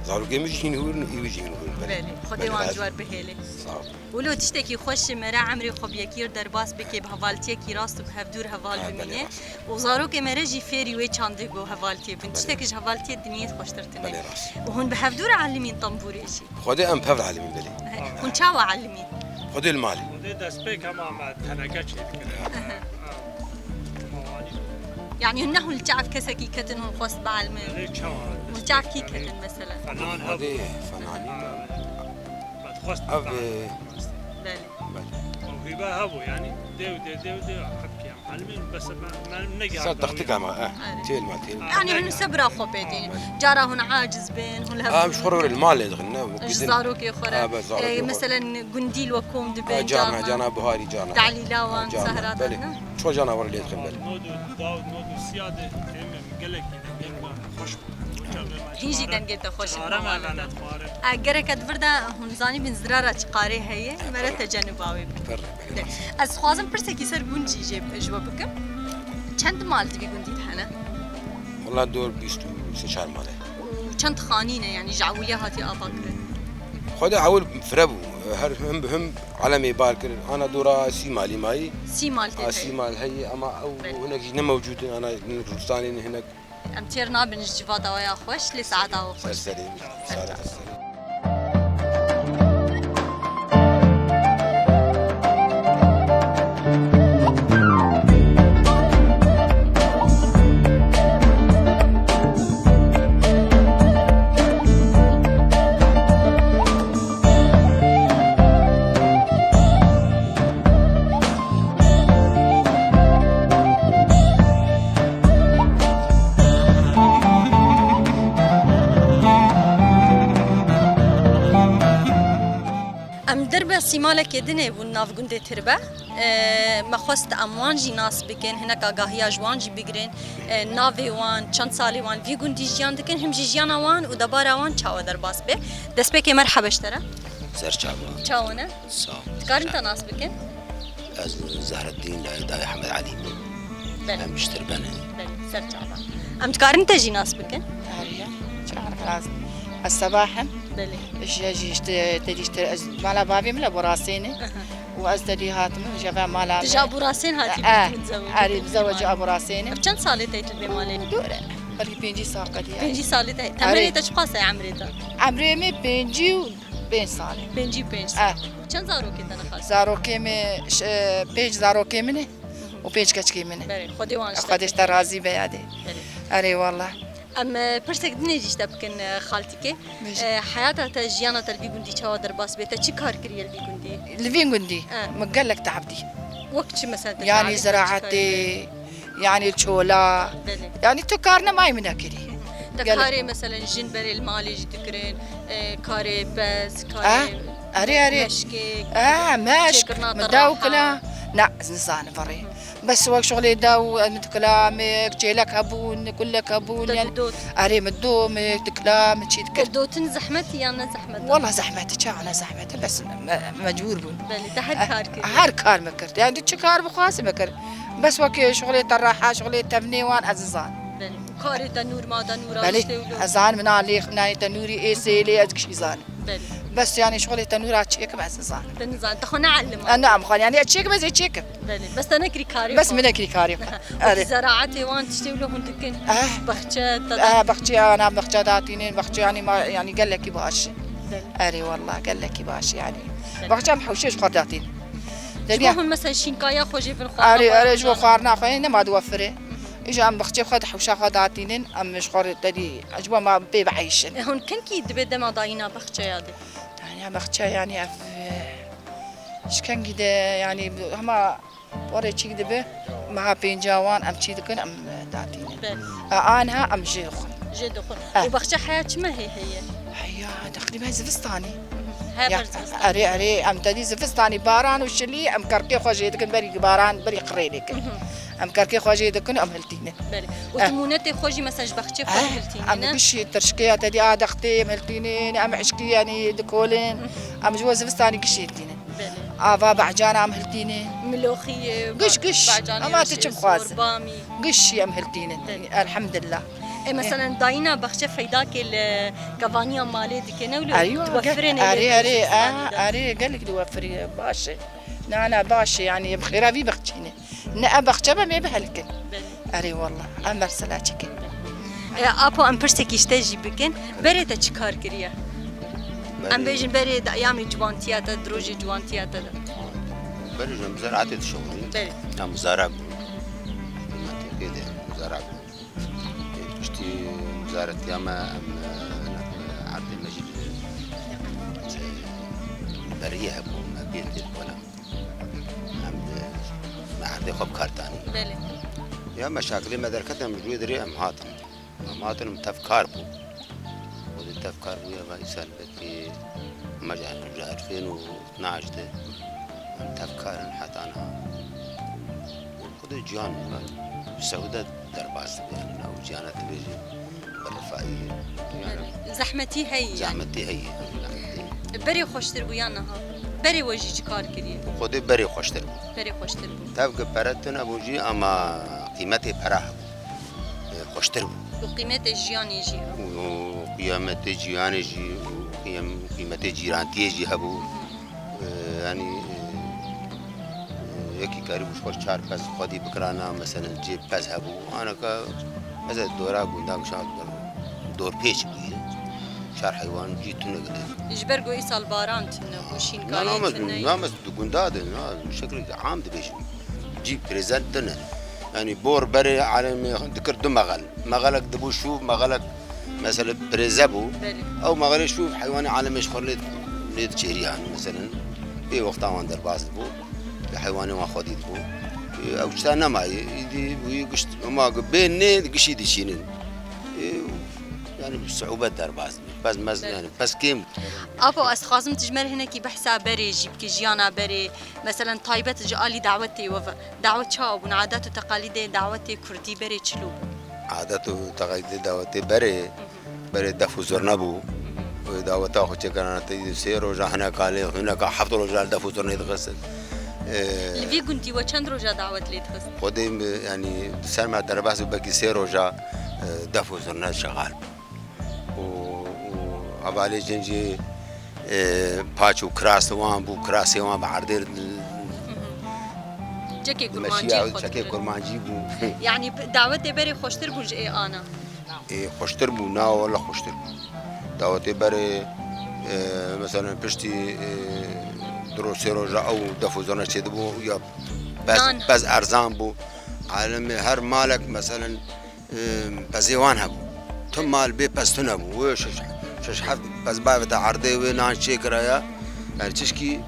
Zarokê min jî hîn hûr in, î wî jî hîn hûr in, belê. Belê. Xwedê wan ji we re bihêle. Sağ ol. Wilo tiştekî xweş ji me re emrê xwe bi yekî re derbas bike, bi hevaltiyekî rast û bi hevdû re heval bimîne. Ha, belê, rast. Û zarokê me re jî fêrî wê çandê ku hevaltiyê bin. Belê. Tiştekî ji hevaltiyê dinyê xweştir tune. Belê, rast. Û hûn bi hevdû re elimîn tembûrê jî? Xwedê em bi hev re elimîn, belê. He. Hûn çawa elimîn? Xwedê li malê. Xwedê destpêk hema me teneke çêdikirin. He. Yanî ne hûn li çav kesekî ketin hûn xwest bielmin? Belê, çawa? Hûn çav kî ketin mesela? Fenan hebû. Xwedê fenanî. Ha. Me dixwest ev, fenan e, rastî. Belê. Belê. Mewhîbe hebû, yanî dêw dê, dêw dê, hebkî em elimîn, bes me, me negihand. Ser textika me, eh. Are. Têl me, têl me. Yanî hûn sebra xwe pê tînin. Ha, belê. Cara hûn aciz bin, hûn li hev. Ha, em ji xwe re li malê dixin, ne? Ji zarokê xwe re. Ha, be, zarokê xwe re. Ê, meselen gundî li we kom dibin, ha, carna, carna. Carna buharî, carna. Delîla wan, ha, carna, sehra, belê. Ne? Ço canawer lê dixin, belê. Nod û daw, nod û siya de, em gelekî dengê me xweş bû. Hîn jî dengê te xweş in, mewalê te. E, gereke di vir de hûn zanîbin zirara çi qarê heye, mere te ceniba wê bike. Pir, pir. De, ez dixwazim pirsekî ser gund jî jê, ji we bikim. Çend mal di vî gundî de hene? Wela dor bîst û sê çar mal e. Û çend xanî ne, yanî ji ewiliya hatiye avakirin? Xwedê ewil fire bû. Her him bi him alemê bar kir. Ana dora sî malî mayî. Sî mal tê heye. A, sî mal heye ama ew hinek jî ne mewcûd in. Ana hinek Kurdistanê ne hinek. Em têr nabin ji civata we ya xweş, lê saeta we xweş. Ser serê, sare, ser serê. Derbe sîmalekê dinê bûn nav gundê Tirbe. E, me xwest em wan jî nas bikin, hinek agahiya ji wan jî bigirin. E, navê wan, çend salê wan vî gundî jiyan dikin, him jî jiyana wan û debara wan çawa derbas be. Destpêkê merhebe ji te re. Ser çava. Çawa ne? Sağ ol. Dikarin te nas bikin? Ez Zehreddîn, dayê, dayê Hemed Elî bû. Belê. Em ji Tirbe ne. Belê, ser çava. Em dikarin te jî nas bikin? Ariye. Çawa nas? Ez Sebah im. Belê. Ji, ji, ji, te, te, ji, te, ez mala bavê min li Burasênê. Aha. Û ez te dî hatim, ji ve mala Tu ji Aburasên hatî Eh, eh, min zewe. Erê, zewe ji Aburasênê. Ev çend salê te tu vê malê? Dûr e. Belkî pêncî sal qedî. Pêncî salê te. Erê. Temenê te çiqas e emrê te? Emrê min pêncî û pênc salê. Pêncî û pênc sal. Eh. Çend zarokê te ne xal? Zarokê min, ş-, e, pênc zarokê min e û pênc keçikê min e. Berê, Xwedê wan ji te Xwedê ji te razî be yadê. Berê. Erê wallah. Em, e, pirsek dinê jî ji te bikin, e, xaltîkê. Bêje. E, heyata te, jiyana te li vî gundî çawa derbas be? Te çi kar kiriye li vî gundî? Li vî gundî? E. Min gelek teab dî. Wek çi mesela te Yani teabî te çi kar ziraetê, kiriye? Yani çola. Belê. Yani tu kar nemayî min nekirî. Te Gelek. karê mesela jin berê li malê jî dikirin, e, karê pez, karê Ah, erê, erê. meşkê, Ah, meşk, çêkirina min te dew raha. kila. Na, ez nizanim verê. Bes wek şixulê dew, em dikilamik, çêlek hebûn, kulek hebûn, Te yani, didot. erê, min dom, diklam, çî dikir. Te dotin zehmet e yan ne zehmet e? Wallah zehmet e, çawa ne zehmet e, bes me-, mecbûr bûn. Belê, te her Eh, kar kir. her kar me kir. Yani tu çi kar bixwazî me kir. Bes wek şixulê te reha, şixulê tevnê wan ez zan. Belê. Karê denûr ma denûra Belê, işte wilo. ez zanim na lêx, nayê tenûrî, ê sêlê ez gişî zanim. Belê. Bes yani şixulê tenûra çêkim ez zanim. Te nizan, te xwe neelima. E, ne em xwe, yani çêkim ez ê çêkim. Belê. Bes te nekirî karê Bes xwe. min nekirî karê xwe. Wekî Erê. zeraetê wan tiştê wilo hûn dikin. Eh. Baxçe, te Eh, baxçe ya, na baxçe datînin, baxçe yani ma, yani gelekî baş. Belê. Erê wallah, gelekî baş yani. Belê. Baxçe em hewşê ji xwe datîn. Ji Deriya. bo hûn mesela şînkaya xwe jê bin xwarina Erê, xwe erê, ji bo xwarina xwe nema diwefirê. Îja em baxçê xwe di hewşa xwe datînin, em ji xwe re tedî, ji bo me pê biheyşin. E, hûn kengî dibe dema dayîna baxçeya de? Dayîna baxçe yani ev, e, ji kengî de yani hema Warê çîk dibe, meha pênca wan em çî dikin, em, e, datînin. Belê. E, aniha em jê dixwin. Jê dixwin. Eh. Û baxçe heya çi mehê heye? Heya, teqrîben zivistanî. Heya Ya, ber zivistanî. erê, erê, em tedî zivistanî, baran û şilî, em kerkê xwe jê dikin, berî baran, berî qirêlê kin. Mhm. Em kerkê xwe jê dikin, em hiltînin. Belê. Û Eh. tu mûnetê xwe jî mesela ji baxçê xwe Eh, hiltînî, em ne? gişî tirşkê ya tedî a dextê, em hiltînin, em hişkî, yanî dikolin. Mhm. Em ji bo zivistanî gişî hiltînin. Belê. Ava behcana em hiltîne. Miloxiyê, Giş, giş. behcanê Ama hemşê tu çim xwazî. Sorbamî. Giş em hiltîne. Belê. Elhamdulillah. E, meselen dayîna baxçe feydakê li kevaniya malê dike ne wilo? Erê, Tu wefirê ne erê, erê, erê, erê, gelek diwefirî baş e. Na, na, baş e, yani, bi xêra vî bixçîne. Ne ev baxçe be, me bihelkin. Belê. Erê, wallah. Em mersela çikin. E, apo em pirsekî ji te jî bikin. Berê te çi kar kiriye? Em Berê bêjin berê di eyamê ciwantiya te, di rojê ciwantiya te de. Berê ji em zeraetê dişewirîn. Berê. Em zara bûn. Mantîqê de zara bûn. Piştî zaretiya me em, e, erdê me jî li, e, beriyê hebû, me pê tê dikona. Em, e, me erdê xwe bi kar danî. Belê. Ya meşakilê me derket em ji wê derê em hatin. Em hatin, em tev kar bû. Xwedê tev kar bûye, va îsal belkî me ji, ji elfên û itnaş de em tev kar in heta niha. Xwedê ciyan, Sewde derbas dibe, yani nav ciyana dibêjin bi refahî. Yani Zehmetî heye yani. Zehmetî heye, zehmetî. Berê xweştir bû ya niha? Berê we jî çi kar kiriye? Xwedê berê xweştir bû. Berê xweştir bû. Tev ki pere tune bû jî ama qîmetê pere hebû. e, xweştir bû. Û qîmetê jiyanê jî hebû. Û qîmetê jiyanê jî û qîm-, qîmetê cîrantiyê jî hebû. E, yanî, e, e, yekî karîbû ji xwe çar pez xwedî bikirana, meselen cê pez hebû. Anaka ez ê dora gunda bişa dorpêç bûye. Çar heywan jî tune gide. Ji ber ku îsal baran tune bû, şînkayê tune ye. Namaz di gunda de, na, şeklê am dibêjin. Cî prezent tune. Yanî bor berê alemê dikir du mexel. Mexelek dibû şûv, mexelek mesela pirêze bû. Belê. Ew mexelê şûv heywanê alemê ji xwe lê, lê diçêrî, yanî mesela. Pê wexta wan derbas dibû. Pê heywanê wan xwedî dibû. Ew tişta nemayê. Îdî wî gişt, hema bê nê gişî diçînin. Ê, Yani bi suubet derbas dibin. Pez mez, yani pez kêm. Apo, ez dixwazim tu ji me re hinekî behsa berê jî bike, jiyana berê. Meselen taybet ji alî dawetê we ve. Dawet çawa bûn? Adet û teqalîdê dawetê kurdî berê çilo bû? Adet û teqalîdê dawetê berê, berê def û zurna bû. Wê daweta xwe çêkirana te sê roja, hinek alê, hineka heft roja li def û zurnê dixistin. Ee, Li vî gundî we çend roja dawet lê dixist? Xwedê min, yanî, ser me derbas bû, belkî sê roja, e, def û zurna şexal bû. Û, û hevalê jin jî, e, paç û kiras wan bû, kirasê wan bi erdê Çekê kurmancî meşiya, xwe çekê dikirin. Kurmancî bû. Yanî p-, dawetê berê xweştir bûn ji ê ana? Ê, xweştir bû, na wele xweştir bû. Dawetê berê, e, mesela piştî, e, du roj, sê roja ew def û zurna çêdibû, ya pez, Nan. Pez erzan bû. Alemê her malek, mesela, e, pezê wan hebû. Tu mal bê pez tu nebû. Wê şeş, şeş heft pez bavê te erdê wê nan çêkiraya. Yani çişkî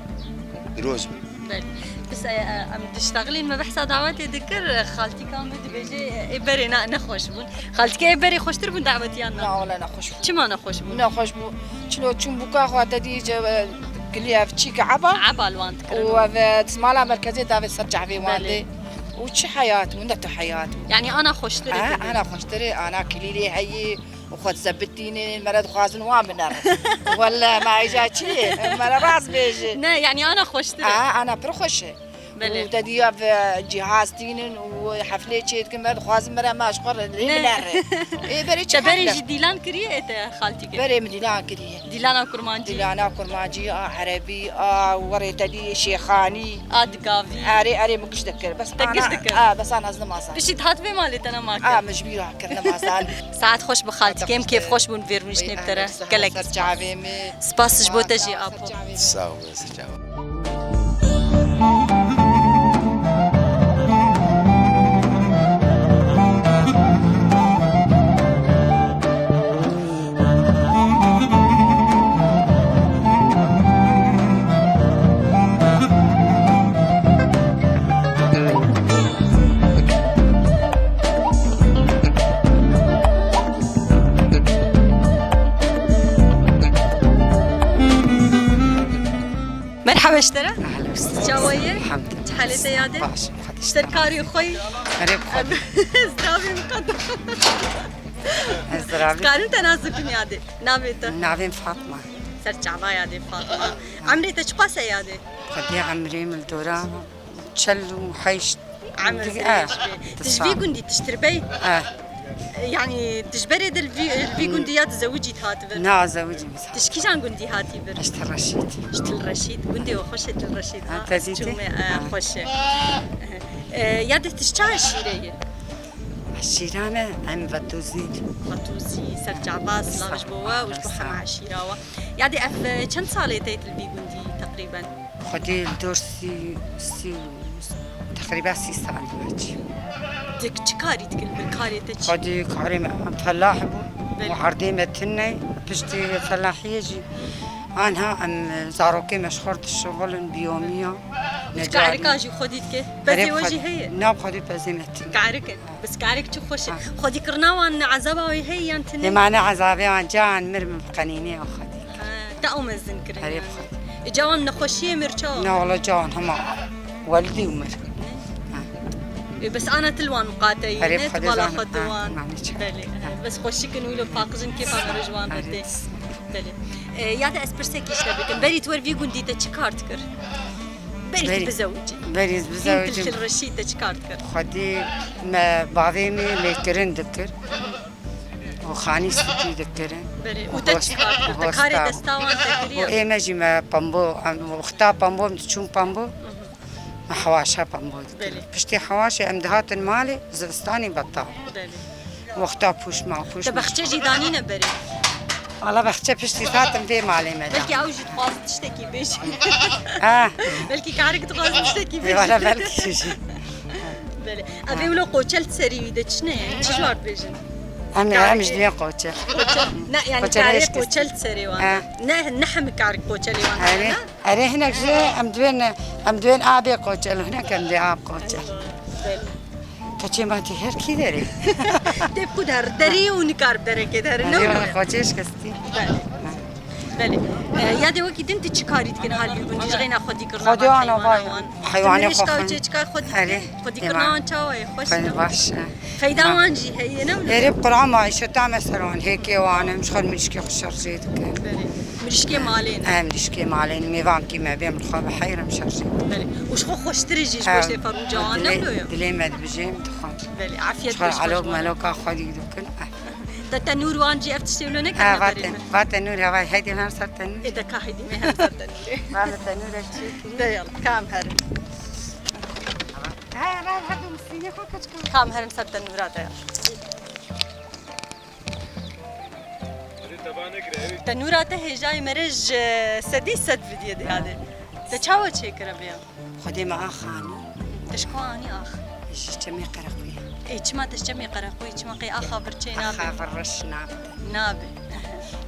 pîroz bû. Belê. Biz, e, e, em diştexilîn me behsa dawetê dikir, xaltîka min dibêje, e, ê berê ne, nexweş bûn. Xaltîka ê berê xweştir bûn dawetiyan na? Na, wele nexweş bûn. Çima nexweş bûn? Nexweş bû. Çilo çûn bûka xwe te dî ce, e, kilî ev çî ke eba. Eba li wan dikirin. Û ev, e, mala merkezê davê ser çavê wan Belê. Dê. Û çi heyat bû, ne tu heyat bû. Yani ana xweştir e Ha, tabii. Ana xweştir e, ana kilîlê heyî. Û xwe dizebitînin, me re dixwazin wan binerin. Welle, me hêja çi ye? Me re rast bêje. Ne, yani ana xweştir e. A, ana pir xweş e. Belê. Û te dî ev, e, cihaz tînin û heflê çê dikin, me dixwazin me re me ji xwe re lê Ne. Binerin. Ê, berê çi Te berê hefle? Jî dîlan kiriye ê te xaltî kir? Berê min dîlan kiriye. Dîlana kurmancî. Dîlana kurmancî, a erebî, a werê te dî şêxanî. A digavî. Erê, erê, min giş dikir. Bes Te giş ana, dikir. A, bes ana ez nimazan. Pişî dihat vê malê te nema kir? A, min ji bîra kir, nimazan. Saet xweş bi xaltî, kêm kêf xweş bûn, vêr rûniştê bi te re. Gelek spas. Spas ji bo te jî, Apo. Sağ ol, sağ ol. Merhaba ji te re. Ehlen. Çawa ye? Elhamdülillah. Çi halê te yade? Baş, Xwedê Ser karê xwe yî? Erê bi Xwedê. Ziravê min qet. Ez ziravê. Karin te nas bikim yade. Navê te? Navê min Fatma. Ser çava yade Fatma. Emrê te çiqas e yade? Xwedê emrê min li dora çel û heşt. Emir Dik-, dirêj ah, be. Ti ji vî gundî, ti ji Tirbey? Ah. Yani, ti ji berê de li vî, li vî gundî ya dizewicî hatibir? Na, zewicî biz. Ti ji kîjan gundî hatî bir? Ez Til Reşîd. Ji Til Reşîd. Gundê we xweş e Til Reşîd, ha, ha? Tezî tê? Çûme, e, xweş e. E, ya de ti ji çi eşîrê yî? Eşîra me, em Vetûzî. Vetûzî, ser çava, silav ji bo we û ji bo hema eşîra we. Ya de ev, e, çend salê te yê li vî gundî teqrîben? Xwedê li dor sî, sî û, teqrîben sî sal dibe çi. Dek çi karî dikir li vir karê te çi? Xwedê karê me em felah bû. Belê. Û erdê me tune, piştî felahiyê jî. Anha em zarokê me ji xwe re dişixulin, biyomiya. Necarî. Karika jî xwedî dike. Pezê we jî heye? Na, xwedî pezê me tune. Karik e. Bes karik çi xweş e. Ha. Xwedîkirina wan ne ezaba wê heye yan tune? Yê mane ezabê wan can mir min bi qenînê xwedî. Ha, te ew mezin kirin Herê yani. Xwedî. Îca wan nexweşiyê mir çawa? Ne wala can hema welidî û mir. Ne? Ha. E, bes ana til wan miqateyî, Herê ne Xwedê tu bala zan-, xwe ha, diwan. Mane çi? Belê. Ha. Bes xweşikin wilo paqijin kêfa me ji wan Herê. Re tê. Belê. E, ya de ez pirsekî ji te bikim. Berî tu wer vî gundî te çi kar dikir? Berî tu Berî. Bizewicî. Berî bizewicî. Hîn tu Til Reşîd te çi kar dikir? Xwedî me bavê min lêkirin dikir. Û xanî spî dikirin. Berê. Û te çi kar dikir? Te karê desta wan te kiriye? Û ê me jî me pembo, em wexta pembo em diçûn pembo. Me hewaşa pembo dikirin. Belê. Piştî hewaşê em dihatin malê, zivistanê betal. Belê. Wexta pûş ma pûş. Te bexçe jî danîne berê? Wala bexçe piştî satim vê malê me da. Belkî ew jî dixwazin tiştekî bêjin. Ha. Belkî karik dixwazin tiştekî bêjin. Wala belkî jî. Belê. Ev ê wilo qoçel serî wî de çi ne yani? Çi ji war dibêjin? Em ê em ji duyên qoçel. Qoçel. Ne yani karê qoçel serê wan. Ha. Ne, ne hemî karik qoçelê wan. Erê, erê hinek ji em duyên, em duyên abê qoçel, hinek em duyên ab qoçel. Belê. Keçê ma tê her kî derê. Tê bi ku der derê û nikar bi derekê derin, ne Erê wilo ye? Xwecê şikestî. Belê. Belê. E, ya de wekî din tu çi karî dikin halî gundî ji xeyna xwedî kirina Xwedî van ana heywana vay, wan? Heywanê xwe mirişka û xwe. Çêçika xwedî Erê, dikin? Xwedî kirina wan çawa ye? Xweş Xwedî ne? Baş e. Feyda Ha. wan jî heye, ne wilo? Erê bi Qur'an ma îşe tame ser wan, hêkê wan, em ji xwe mirişkê xwe şerjê dikin. Belê. Mirişkê malê ne? Em mirişkê malê ne, mêvankî me bê, min xwe bi heyr em şerjê dikin. Belê. Û ji xwe xweştirê jî ji Em, goştê ferûca wan, ne dilê, wilo ye? Dilê me dibijê, em dixwin. Belê, afiyet Ji xwe beş elok meloka xwedî dikin. Te tenûr wan jî ev tiştê wilo nekirine Ha, berê vaten, me? Vaten nûr hevay, heydê her ser tenûr. Ê de ka heydê me her ser tenûrê. Valla tenûr ev çê kirî. De yala, kam herin. Ha, va her du misînê xwe keçik. Kam herin ser tenûra de yala. Tenûra te hêjayê mere ji sedî sed vidiyê de yadê. Te çawa çêkire vê ya? Xwedê me ax anî. Te ji ku anî ax? Ji çemê Qereqoyê. Ê, çima te ji çemê Qereqoyê, çima qey axa vir çê nabe? Axa vir reş nabe. Nabe.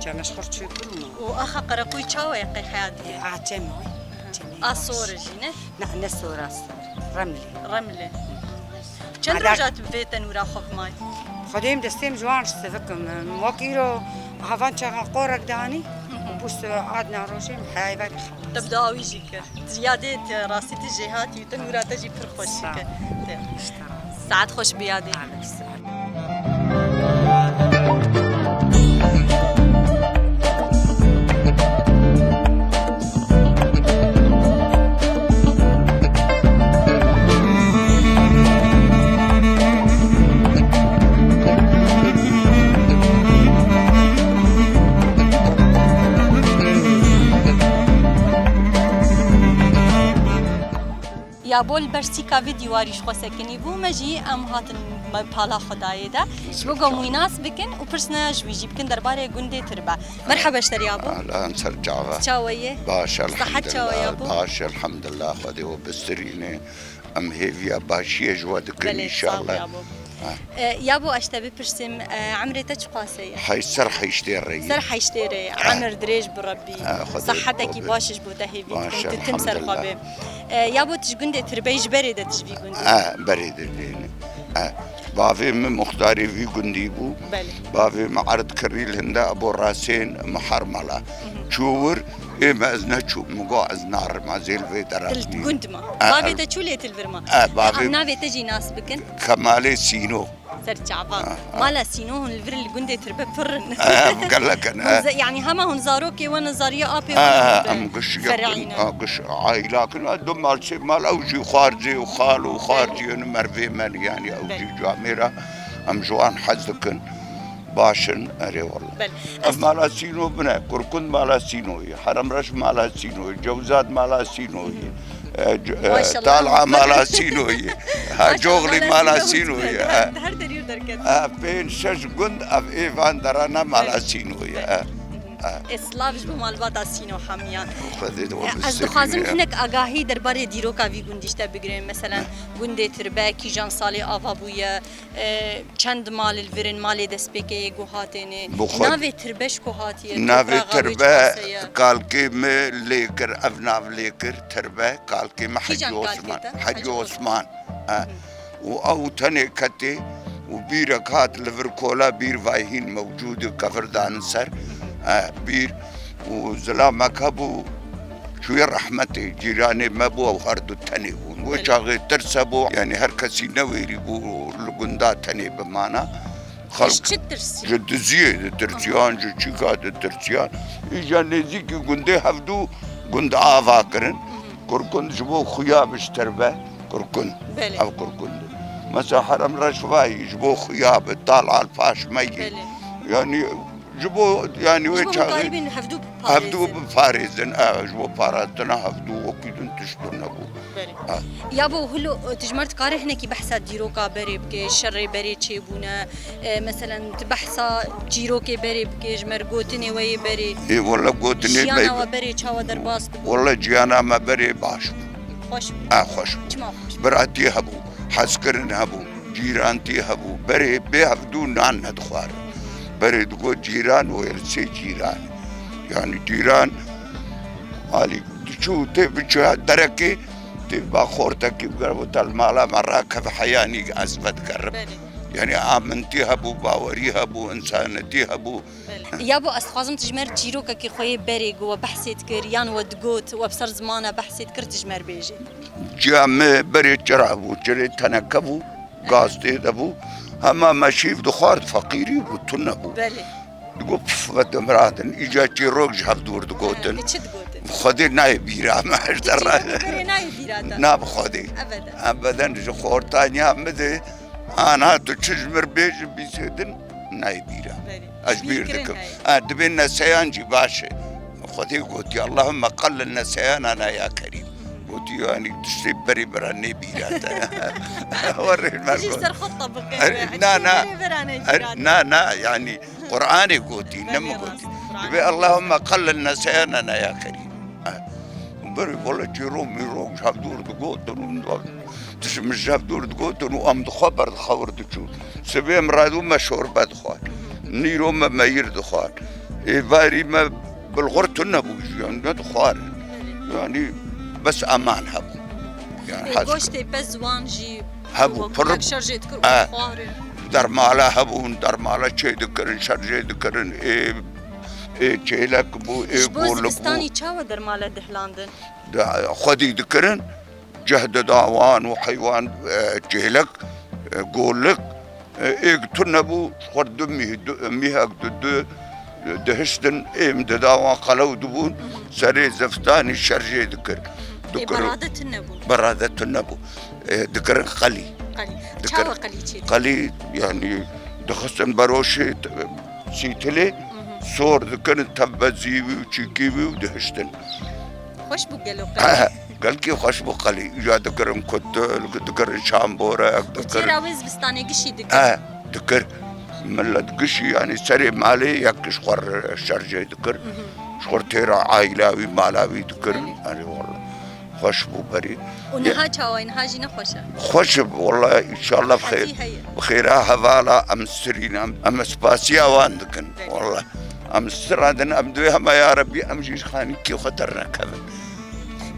Çemê ji xwe çê kurma. Û axa Qereqoyê çawa ye qey heya dîye? Ê, a çem o. Çemê A baş. Sor e jî, ne? Na, ne sor a sor. Remlê. Remlê. Çend Ada- roja tu vê tenûra xwe bimayî? Xwedê em destê em ji wan sivikim. Wek îro havan çaxan qorek danî. Hı hı. Pûs adna rojê em heyayî verî xelas. Te bi dawî jî kir. Yadê te rastî tu jêhatî û tenûra te jî pir xweş Sağ ol. Kir. Te. Saet xweş bi yadê. Alek saet. Ya bo li ber sîka vê dîwarî ji xwe sekinî bû, me jî em hatin me pala Xwedayê de. Ji bo ku em wî nas bikin û pirsina ji wî jî bikin derbarê gundê Tirbe. Merhaba ji te re yabo. Ahlan, ser çava. Çawa ye? Baş, Sihet çawa elhamdulillah, yabo? Baş, elhamdulillah, Xwedê we bistirîne. Em hêviya başiyê ji we dikin, Belê, sağ ol, înşallah. Yabo. Ha. E, yabo, ez ji te bipirsim, e, emrê te çiqas e? Hey, ser heştê re ye. Ser heştê re ye. Ha. Emir dirêj bi Rebbî. Ha, Xwedê Sehetekî bi- baş ji bo te hêvî Baş, dikim, tu tim ser xwe elhamdulillah. Bê. E, yabo, tu ji gundê Tirbey, ji berê de tu ji vî gundê? Ha, berê de lêne. Ha. Bavê min muxtarê vî gundî bû. Belê. Bavê min erd kirî li hinde ebo rasên Miharmala. Hı hı. Çû wir, ê me ez neçûm. Min got ez narim, ez ê li vê dera Til bimînim. Gund ma. Ha, Bavê ha. Te çû lê til vir ma. Ha, Ha, bavê em navê te jî nas bikin. Kemalê Sîno. Ser çava. Ha, ha. Mala Sîno hûn li vir li gundê Tirbe pir in. Ha, gelek in, Hûn ha. ze-, yanî hema hûn zarokê we nizariye apê Ha, wan ha, Tirbe em giş ferîne. Ha, giş aîla kin, ha, du mal, sê mal, ew jî xwarzê û xal û xwarzê Belê. Û mervê me ne, yanî ew Belê. Jî camêra em ji wan hez dikin. Baş in, erê wele. Belê. Ev Ez mala Sîno bine, Kurkund mala Sîno ye, Heremreş mala Sîno ye, Cewzad mala Sîno ye. E, c-, e, Maşallah. Talha mala Sîno ye. Ha, Maşallah, Coxlî mala mala Sîno Sîno ye. Her, Ha. Her derî derket. Ha, pênc şeş gund ev ê van derana mala Belê. Sîno ye. Belê. Ha. Ha. Ê, silav ji bo malbata Sîno hemiyan. Xwedê de E, we ez dixwazim bisekîne. Hinek agahî derbarê dîroka vî gundî ji te bigirêm. Meselen, Ha. Gundê Tirbe, kîjan salê ava bûye, e, çend mal li vir in, malê destpêkê yê ku hatêne. Bi xwe Navê Tirbe ji ku hatiye? Navê Topraxa wê Tirbe çiqas heye? Kalkê me lê kir, ev nav lê kir, Tirbe, kalkê me Hecî Kîjan kalkê Osman. Te? Hecî Hecî Osman. Osman. Ha. Hı. Û ew tenê ketê û bîrek hat li vir kola bîr vay hîn mewcûd e, kevir danin ser. Ha, bîr û zilamek hebû, çûye rehmetê, cîranê me bû, ew her du tenê bûn. Wê Belê. Çaxê tirs hebû, yanî her kesî newêrî bû li gunda tenê bimana. Xelk Ji çi tirsî? Ji diziyê ditirsiyan, ji çîka ditirsiyan. Îja nêzîkî gundê hevdû gund ava kirin. Hı hı. Kurkund ji bo xuya bi ji Tirbe, Kurkund. Belê. Ev Kurkund. Mesela Herem Reşvayî ji bo xuya bi, Tal Alpaş me yê. Belê. Yanî ji bo, yanî Ji wê bo çaxê hûn karibin hevdû hevdû biparêzin. Biparêzin, e, ji bo parastina hevdû wekî din tişt nebû. Belê. Ha. Yabo Hilo, tu ji me re dikarî hinekî behsa dîroka berê bike, şerê berê çêbûne, e, meselen, tu behsa çîrokê berê bike, ji me re gotinê we yê berê. Ê, wele gotinê Jiyana me we berê çawa derbas dibû? Wele ciyana me berê baş bû. Xweş bû. Ha, xweş bû. Çima xweş bû? Biratî hebû, hezkirin hebû, cîrantî hebû. Berê bê hevdû nan nedixwarin. Berê digot cîran û êrsê cîran. Yanî cîran alî diçû tê biçû derekê, tê ba xortekî bigere, got, "Te li mala me rakeve, heyanî ez vedigerim." Belê. Yani amintî hebû, bawerî hebû, insanetî hebû. Belê. Yabo, ez dixwazim tu ji me re çîrokekî xwe yê berê ku we behsê dikir, yan we digot, we bi ser zimana behsê dikir, tu ji me re bêjî. Ciya me berê çira bû, çirê teneke bû, gaz tê de bû. Hema me şîv dixwar, feqîrî bû, tune bû. Belê. Digot, "Pif, ve dimiradin." Îca çîrok ji hev dûr digotin. He, çi digotin? Bi Xwedê nayê bîra me, her çîrokê berê nayê bîra te? Na, bi Xwedê. Ebeden. Ebeden ji xortaniya min de, ana tu çi ji mir bêjin bîsêdin, nayê bîra. Belê. Ez bîr dikim. Ha, dibê neseyan jî baş e. Xwedê gotiye, "Allahümme qellil neseyanana ya Kerîm." Gotiye, yani tiştê berê bira nê bîra te. Werê me jî ser xwe tebiqe. Na, na. Berê bira nê bîra te. Na, na, yani Qur'anê gotî, ne min gotî. Dibê, "Allahümme qellil neseyanana ya Kerîm." Berê wele çîrok mîrok ji hev dûr digotin û tişt min ji hev dûr digotin û em di xwe ber xewir diçûn. Sibê em radû me şorbe dixwar. Nîro me meyir dixwar. Êvarî me bilxur tune bû, jiyan ne dixwar. Yani bes eman hebû. Yani Ê, hez goştê pez wan jî hebû, pir şerjê dikir û xwarin. Dermala hebûn, dermala çê dikirin, şerjê dikirin. Ê, ê çêlek bû, ê golik bû. Ji bo zivistanî çawa dermala dihlandin? De, xwedî dikirin, ceh dida wan û heywan, e, çêlek, e, golik, e, êk tune bû, xwar du mîh, du, mîhek du, du, dihiştin, êm dida wan qelew dibûn, serê ziftanî şerjê dikir. Ê, dikir. Berade tune bû. Berade tune bû. E, dikirin qelî. Qelî. Dikir. Çawa qelî çê dikir? Qelî, yani, dixistin beroşê, t-, sîtilê, sor dikirin, tevbezî wî û çîkî wî û dihiştin. Xweş bû gelo qelî. Gelkî xweş bû qelî. Îja dikirin kutil, dikirin şamborek, dikirin. Û çêra wê zivistanê gişî dikir? He, dikir. Millet gişî, yani serê malê yek ji xwe re şerjê dikir. Ji xwe têra aîla wî, mala wî dikir. Belê. Yani walla. Xweş bû berî. Û niha çawa ye? Niha jî ne xweş e? Xweş e, walla, înşallah bi xê-, bi xêra hevala em sirîn, em, em spasiya wan dikin. Belê. Walla. Em siradin, em divê hema ya Rebbî, em jî ji xanîkê xwe dernekevin.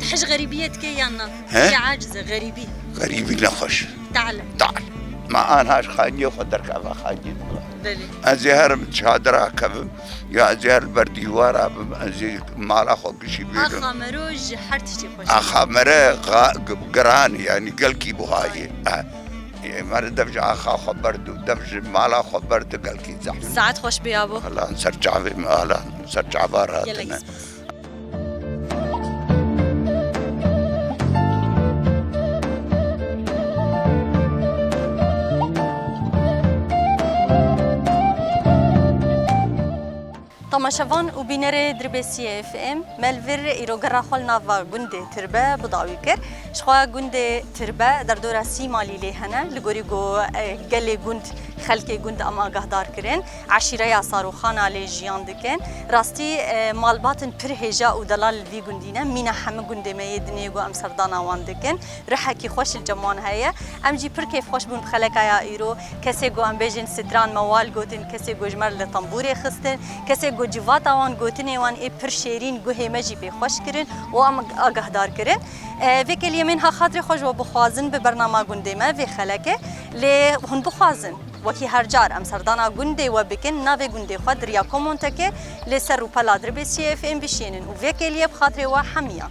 Tu hej xerîbiyê dikê yan na? He? Yê aciz e, xerîbî. Xerîbî nexweş. Te'le. Te'le. Ma anha ji xaniyê xwe derkeve xaniyê dixwe. Belê. Ez ê herim çadira kevim, ya ez ê her li ber dîwara bim, ez ê mala xwe gişî bêlim. Axa mero ji her tiştî xweş e. Axa mere qa-, g-, giran e, yani gelkî buha ye. Ay. Ha. Ê, mere dev ji axa xwe berdu, dev ji mala xwe berdu gelkî zehmet. Saet xweş be yabo. Alan ser çavê me, alan ser çava ratine. Gelek spas. Temaşevan û bînerê Dirbêsiyê F M, me li vir îro gera xwe li nava gundê Tirbe bi dawî kir. Jixwe gundê Tirbe derdora sî malî lê hene, li gorî ku, e, gelê gund, xelkê gund em agahdar kirin. Eşîreya Saroxana lê jiyan dikin. Rastî, e, malbatin pir hêja û delal li vî gundî ne. Mîna hemî gundê me yê dinê ku em serdana wan dikin. Rihekî xweş li cem wan heye. Em jî pir kêfxweş bûn bi xelekaya îro. Kesê ku em bêjin stran mewal gotin, kesê ku ji me re li tembûrê xistin, kesê ku civata wan, gotinê wan ê pir şêrîn guhê me jî pê xweş kirin û em agahdar kirin. E, vê kelî em ên ha xatirê xwe ji we bixwazin bi bernama gundê me vê xeleke. Lê hûn bixwazin wekî her car em serdana gundê we bikin, navê gundê xwe di riya komenteke lê ser rûpela Dirbêsiyê F M bişînin û vê kêliyê bi xatirê we hemiyan.